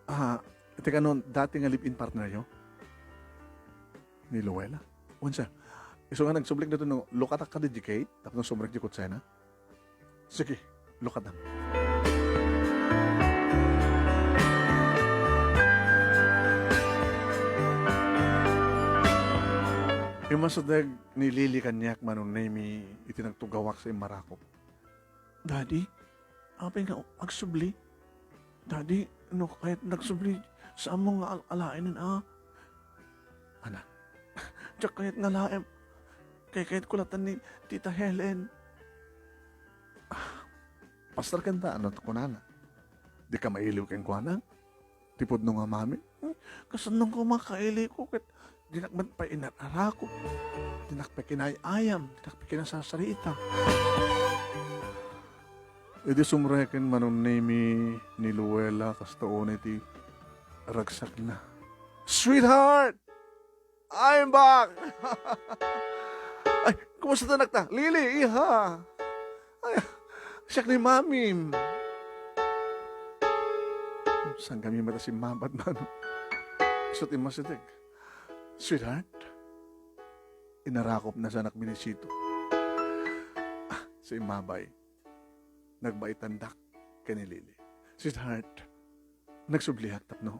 ah, iti kano dati nga live-in partner yo? Ni Luella? Wen, sir. Isu nga nagsublik dito no, lukatak ka di gate, tapno sumrek di kutsena? Sige, lukatam. Immasideg ni Lily kaniak, Manong Nemy, iti nagtugawak sa immarakop. Daddy, apay nga agsubli? Daddy, no kayat nagsubli, saanmo nga al-, alaenen, a? Anak, diak kayat nga alaem. Kaykayatko latta ni Tita Helen. Ah, pastor kanta, ano ti kunana? Dika mailiw kenkuana? Ti pudno nga mami, hmm, kasano nga makaili ko ket dinak met pay inar-arakop, dinak pay kinay-ayam, dinak pay kinasasarita. Idi sumreken, Manong Nemy, ni Luella, kasta unay ti ragsakna. Sweetheart! I'm back! Ay, kumusta ta, anak ta? Lily, iha! Ay, siak ni Mamim. Saan kami mata si Mabat, mano? Isut immasideg. Sweetheart, inarakop na sa anak minisito. Ah, si Mabay. Nagbaitandak ken ni Lily. Sweetheart, nagsubliak tapno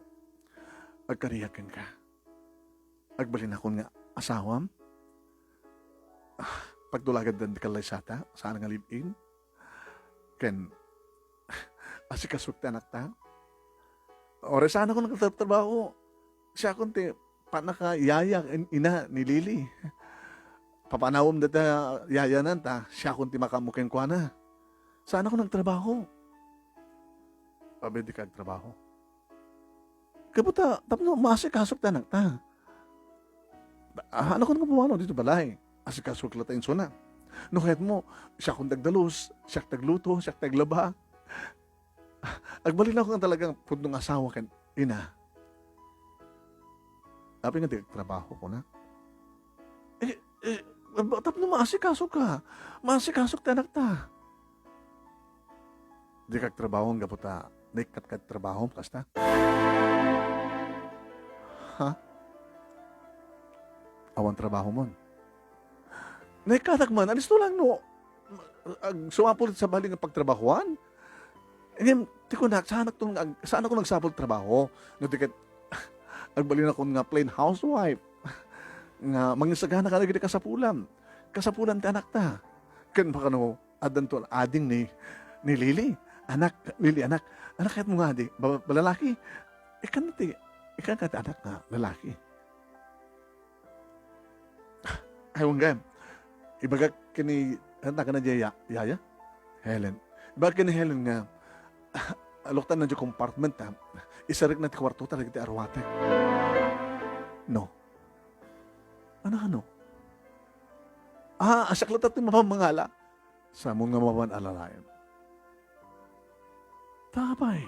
agkariak kenka. Agbalinakon nga asawam? Ah, pagtulagandan ti kallaysata, saan nga live-in? Ken, asikasok ti anakta? Ore, saanakon nagtatrabaho. Siakon ti panaka yaya, in-, ina ni Lily. Papanawem data yayanan ta, siakon ti makaammo kenkuana. Saanakon nagtrabaho. Abi, dika agtrabaho. Gapu ta, tapno maasikasok ti anakta. Ah, ano ko nga pumanaw dito balay? Asikasok latta insuna. No kayatmo, siakon ti agdalus, siak ti agluto, siak ti aglaba. Agbalinakon nga talagang pudno nga asawa ken ina. Apay nga di agtrabaho, kuna? Eh, eh, tapno maasikasoka. Maasikasok ti anakta. Dika agtrabaho gapu ta naikkatka ti trabahom, kasta? Ha? Awan trabahomon? Naikkatak man, alisto lang no, ag-, sumapul sa bali nga pagtrabahuan. Ngem, Ti kunak, saanakon nga ag-, saanakon agsapul trabaho. No di ket, agbalinakon nga plain housewife. Nga mangisagana kadagiti kasapulan. Kasapulan ti anakta. Ken baka no, addanto ading ni, ni Lily. Anak, Lily, anak. Anak, kayatmo nga adi? Ba-, balalaki? Ikan ti, ikan ka ti anak nga lalaki. Ay, unggam. Ibagak ken ni, ano, taga na diay ya-, yaya? Helen. Ibagak ken ni Helen nga, luktan na diay compartment, ha? Isarikna ti kuarto ta dagiti aruatek. No. Ano, ano? Ah, asiak latta ti mapamangala. Saanmo nga mapan alalaem. Tapay.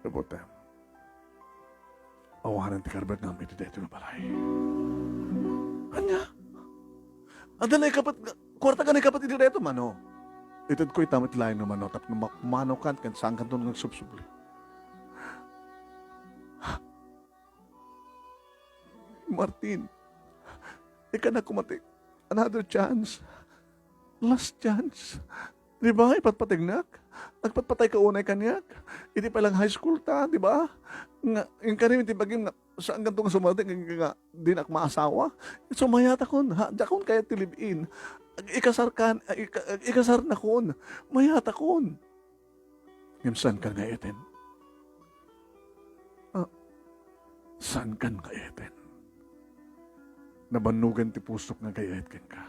Kabutem. Awanen ti karbet nga iti daytoy nga balay. Ania? Adda naikapet nga, kuarta nga naikapet iti daytoy, mano? Itedko ita met laeng no mano, tapno ma-, manokan ken saankanton nga agsubsubli. Martin, ikanak koma ti another chance. Last chance. Di ba, ipatpategnak? Nagpatpatayka unay kaniak. Iti pay lang high school ta, di ba? Nga, inkari ti bagim nga, saankanto nga sumardeng nga, nga dinak maasawa. So, mayatakon, ha? Diakon kayat ti live-in. Ikasarkan, ika-, ikasarnakon. Mayatakon. Ngem saankan nga eten? Ah, saankan nga eten? Nabannogan ti pusok nga agay-ayat kenka.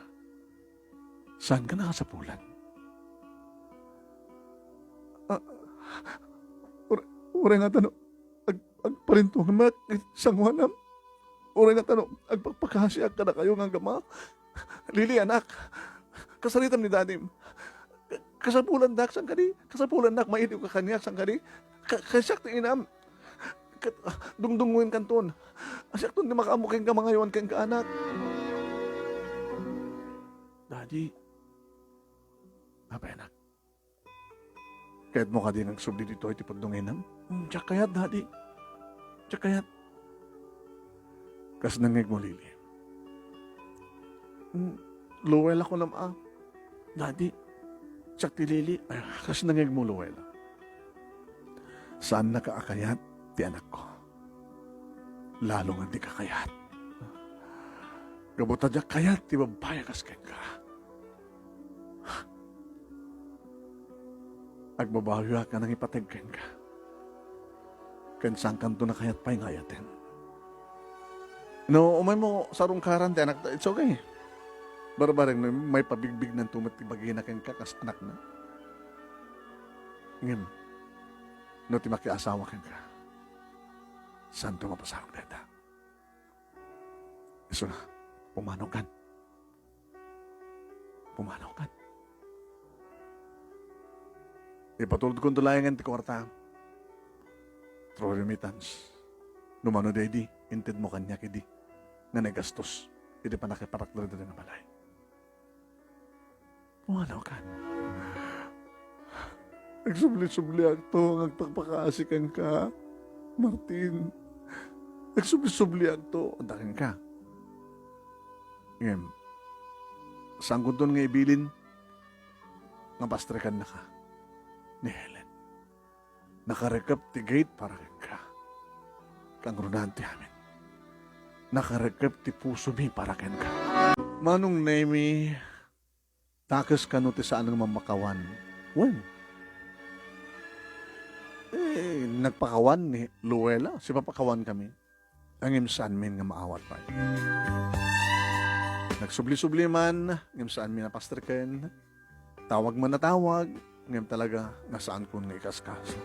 Saankan a kasapulan? Ah, ur-, uray nga ta no, ag-, agparintongam met iti sangoanam. Uray nga ta no, agpakpakasiak kadakayo nga agama. Lily, anak, kasaritam ni dadim. Kasapulandak, saan kadi? Kasapulandak, mailiwka kaniak, saan kadi? Ka-, kasiak ti inam. Ket, ah, dungdungngoenkanton. Siakton ti makaammo kenka, mangayowan kenka, anak. Daddy. Apay, anak. Kayatmo kadi nga agsubli ditoy ti pudno nga inam? Hmm, diak kayat, Daddy. Diak kayat. Kas nangngegmo, Lily? Hmm, Luella, kunam a. Daddy, siak ti Lily. Ay, kas nangngegmo, Luella? Saannaka a kayat ti anakko. Lalo nga dika kayat. Gapu ta diak kayat ti babbai a kas kenka. Agbabawiak a nangipateg kenka. Ken saankanto a kayat pay nga ayaten. No umaymo sarungkaran ti anakta, it's okay. Barbareng no maipabigbignan to met ti bagina kenka kas anakna. Ngem, no ti makiasawa kenka, saanto a mapasawag dayta. Isu na, pumanaw kan. Pumanaw kan. Ipatulodkonto laengen ti kuarta. Through remittance. No mano daydi, intedmo kaniak idi nga naigastos iti pannakiparakder daydi nga balay. Pumanaw kan. Agsubli-subliakto nga agpakpakaasi kenka, Martin. Agsubli-subliakto, adda kenka. Ngem, saankonton nga ibilin nga pastrekannaka ni Helen. Nakarekep ti gate para kenka. Kangrunaan ti amin. Nakarekep ti pusomi para kenka. Manong Nemi, dakes kano ti saan nga mammakawan? Wen, eh, nagpakawan ni Luella, sipapakawan kami. Ngem saanmin nga maawat pay. Nagsubli-subli man, ngem saanmi a pastreken. Tawag man a tawag, ngem talaga nga saankon nga ikaskaso.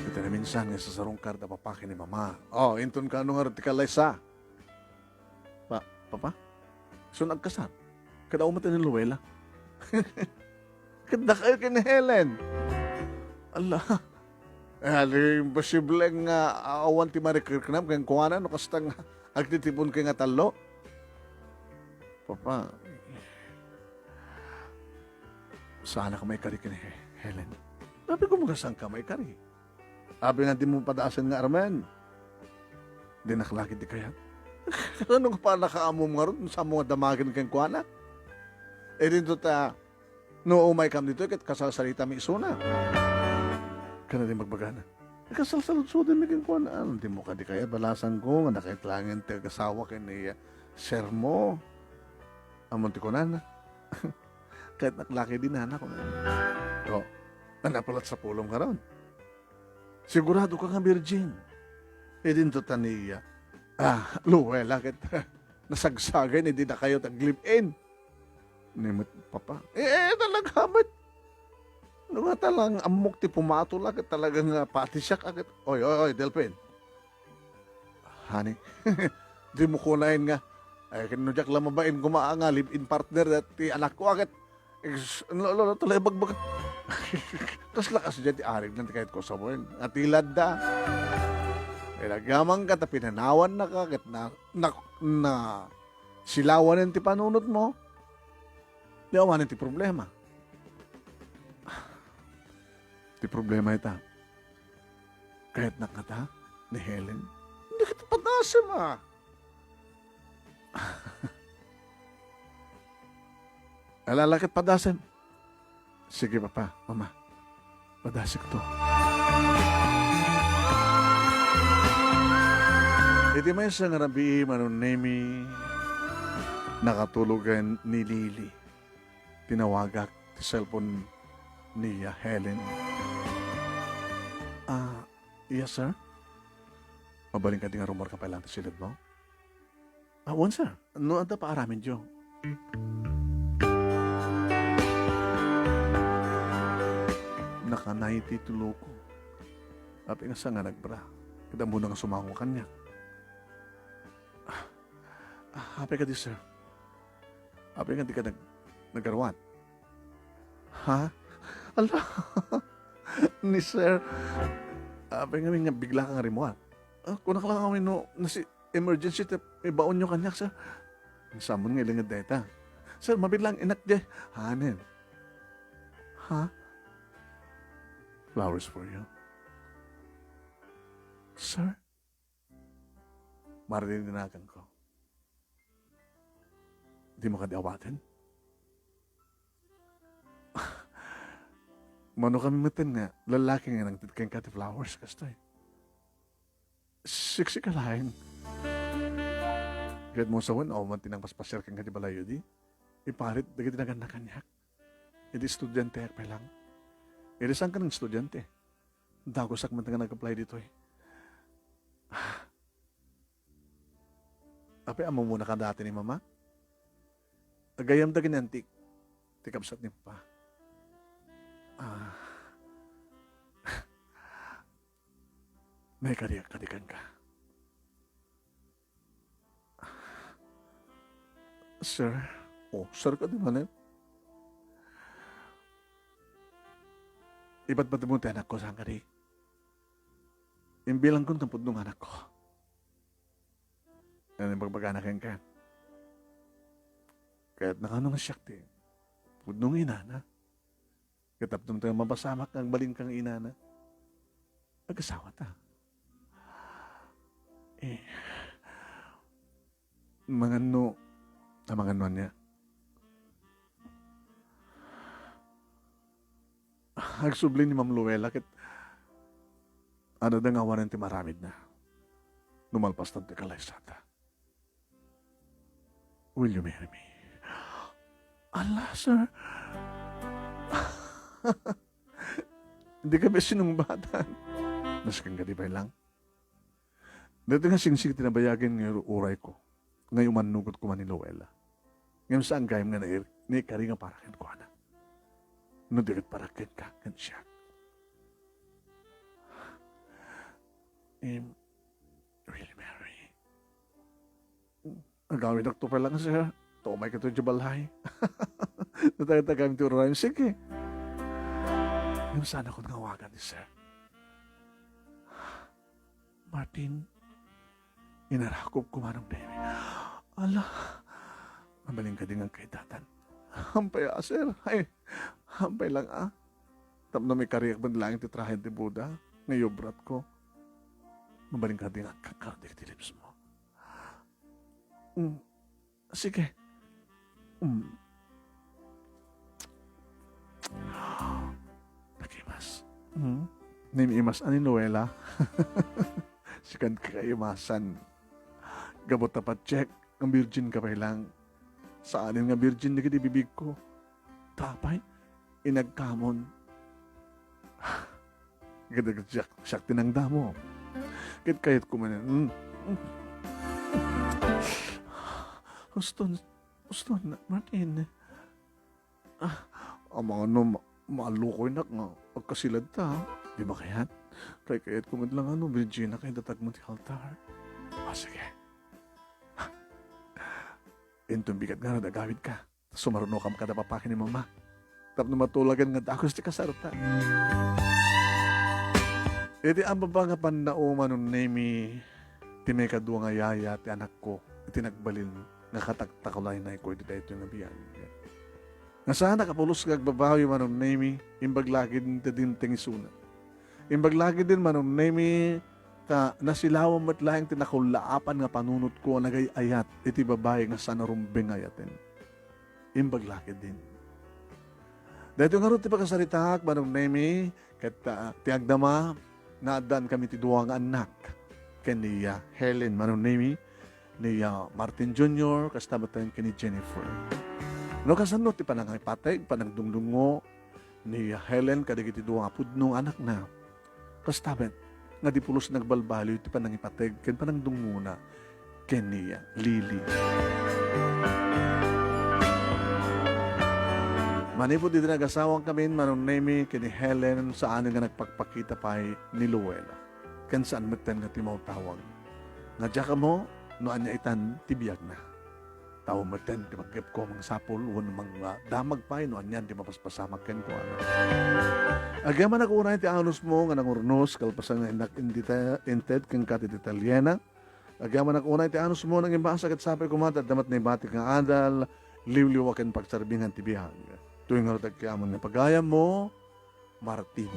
Iti naminsan nga isasarungkar da papa ken ni mama. Oh, inton kano ngarud ti kallaysa? Pa-, papa? Isun agkasar? Kada umat ni Luella? Ket dakayo ken ni Helen. Ala. Eh, ali, imposible nga awan ti marikiriknam kenkuana no kasta nga agtitipon kay nga tallo. Papa, saanak maikari ken ni He-, Helen. Sabi ko, "Magasang ka maikari." Abi nga di mo padasen nga armen. Dinak lagi ti kayat. Ano nga pala nakaamom ngarud? Saan mo nga damagen kenkuana? Idinto ta, no umaykam ditoy, ket kasalsalitami isuna. Kana di magbagana. Kasalsaludsodenmi kenkuana. Ano, di mo kadi kaya balasangko nga nakaitlangen ti agasawa ken ni, ah, sir mo? Ammon ti kunana. Ket naklaki di nana, kunana. O, ania pay latta sapulom ngarud? Sigurado ka nga virgin. Idinto ta ni, ah, Luella ket nasagsagay ni dinakayo ta live-in. Ni met, papa. Eh, eh, talaga met. No nga talagang ammok ti pumato la, ket talaga nga pati siak, a, ket, oy, oy, oy, Delphin. Honey, di mo kunaen nga, ay, ken no diak la mabain koma nga live-in partner dati anakko, a, ket, ex-, lo, lo, lo, tuloy bagbag. Kasla kasi dyan ti arig na ti kayat ko sa buwan. Nga tilad da. Ay, nagyaman ka, ta pinanawan na ka, ket na, na, na, silawanen ti panunot mo. Di awanen ti problema. Ti problema ita, kayatnak ngata ni Helen? Dagiti padasem, a. Ala, la ket padasem. Sige, papa, mama. Padasekto. Iti maysa nga rabii, Manong Nemy, nakatulogen ni Lily. Tinawagak ti cellphone ni, ah, Helen. Ah, yes, sir? Mabalin kadi nga rummuarka pay laeng ti siled mo? Ah, wen, sir. No adda paaramidyo. Nakanay ti tuloko. Apay nga saan nga nagbra. Ket ammona nga sumango kaniak. Ah, apay kadi, sir? Apay nga dika nag-, nagaruat? Ha? Ala! Ni sir, apay ngamin nga bigla kang rimmuar? Ah, kunak la ngamin no, nasi-, emergency ti ibaonyo kaniak, sir. Sammon nga ilinged dayta. Sir, mabiit laeng inak diay. Hanen. Ha? Flowers for you. Sir? Maririnan ko. Dimo kadi awaten? Mano kami metten nga lalaki nga nangted kenka ti flowers kastoy? Sexy ka laeng. Ket mo sawen, awan man ti nangpaspasiar kenka ti balayyo di? Iparit dagiti nagannak kaniak. Idi estudianteak pay laeng. Idi saan ka nang estudiante? Dagusak met nga nag-apply ditoy. Apay, ammom a kadati ni Mama? Gayyem dagiti antik ti kabsat ni Papa. Ah. Naikariak kadi kenka. Sir? O, sir kadi manen? Ibadbadmo ti anakko, saan kadi? Imbilangkon nga pudno nga anakko. Ania ti ibagbagana kenka? Kayatna kano nga siak ti pudno nga inana? Ket tapno ta mapasamak nga agbalin kang inana, agasawata. Eh, manganno, a, manganno ania? Agsubli ni Ma'am Luella ket adda nga awanen ti maaramidna no malpasten ti kalaysata. Will you marry me? Ala, sir. Dika met sinungbatan. Nasken kadi pay laeng. Daytoy nga singsing ti nabayagen nga ur-urayko, nga umannugot koma ni Luella. Ngem saan gayam nga nair-, naikari nga para kenkuana. No di ket para kenka ken siak. Em, really, Mary? Agawidakto pay laeng, sir. Ta umaykayo idiay balay. Natagtagam ti uray. Sige. Ngem saanakon nga awagan ni sir. Martin, inarakop koma ni Nemy. Ala, mabalin kadi nga agkaidatan? Hampay a, sir. Ay, hampay laeng a. Tapno maikariak met laeng ti trahen ti boda nga iubratko. Mabalin kadi nga agkakar dagiti lips mo? Mm. Sige. Mm. Hmm? Naimas-imas ni Noela. Sikan kaimasan. Gapu ta pa-check, nga virgin ka pay lang. Saanen nga virgin dagiti bibigko. Tapay, inagkamon. Ket siak, siak ti nangdamo. Ket kayatko manen. Mm. Uston, uston, Martin. Ah, amangan no ma-, maalukoynak nga agkasiladta, ha? Di ba kayat? Kay kayatko met lang ano, virgin ka, idatagmo ti altar. Ah, sige. Inton bigat nga agawidka. Sumarunokam kada papaki ni Mama. Tapno matulagan nga dakes ti kasarta. Iti ampon nga pannao, Manong Nemi, ti maikadua nga yaya ti anakko, iti nagbalin nga kataktakulaynayko iti daytoy nga biag. Nga saan a kapulos nga agbabawi, Manong Nemi, imbag la ketdin ti isuna. Imbag la ketdin, Manong Nemi, ta nasilawan met laeng ti nakullaapan nga panunotko a nagay-ayat iti babai nga saan a rumbeng nga ayaten. Imbag la ketdin. Daytoy ngarud ti pakasaritaak, Manong Nemi, ket, ah, ti agdama, naaddaankami ti dua nga annak, ken ni, ah, Helen, Manong Nemi, ni, ah, Martin Junior, kasta met ken ni Jennifer. No kasano ti panangipateg, panangdungdungngo ni Helen kadagiti dua nga pudno nga anakna? Kasta met, nga di pulos nagbalbaliw ti panangipateg ken panangdungngona ken ni Lily. Manipud iti nagasawangkamin, Manong Nemi ken ni Helen, saan nga nagpakpakita pay ni Luella. Ken saan metten nga timaw-tawag. Nga diak ammo no ania itan ti biagna. Tao metten ti maggepko a mangsapul wenno mangdamag pay no anian ti mapaspasamak kenkuana. Agyamanak unay ti anusmo nga nangurnos kalpasan nga innak indita-, inted kenka ti detalliena. Agyamanak unay ti anusmo nga nangimbasa ket sapay koma ti adda met naibatik nga adal, liwliwa ken pagserbingan ti biag. Toy ngarud ti agkiammo nga pagayammo, Martin.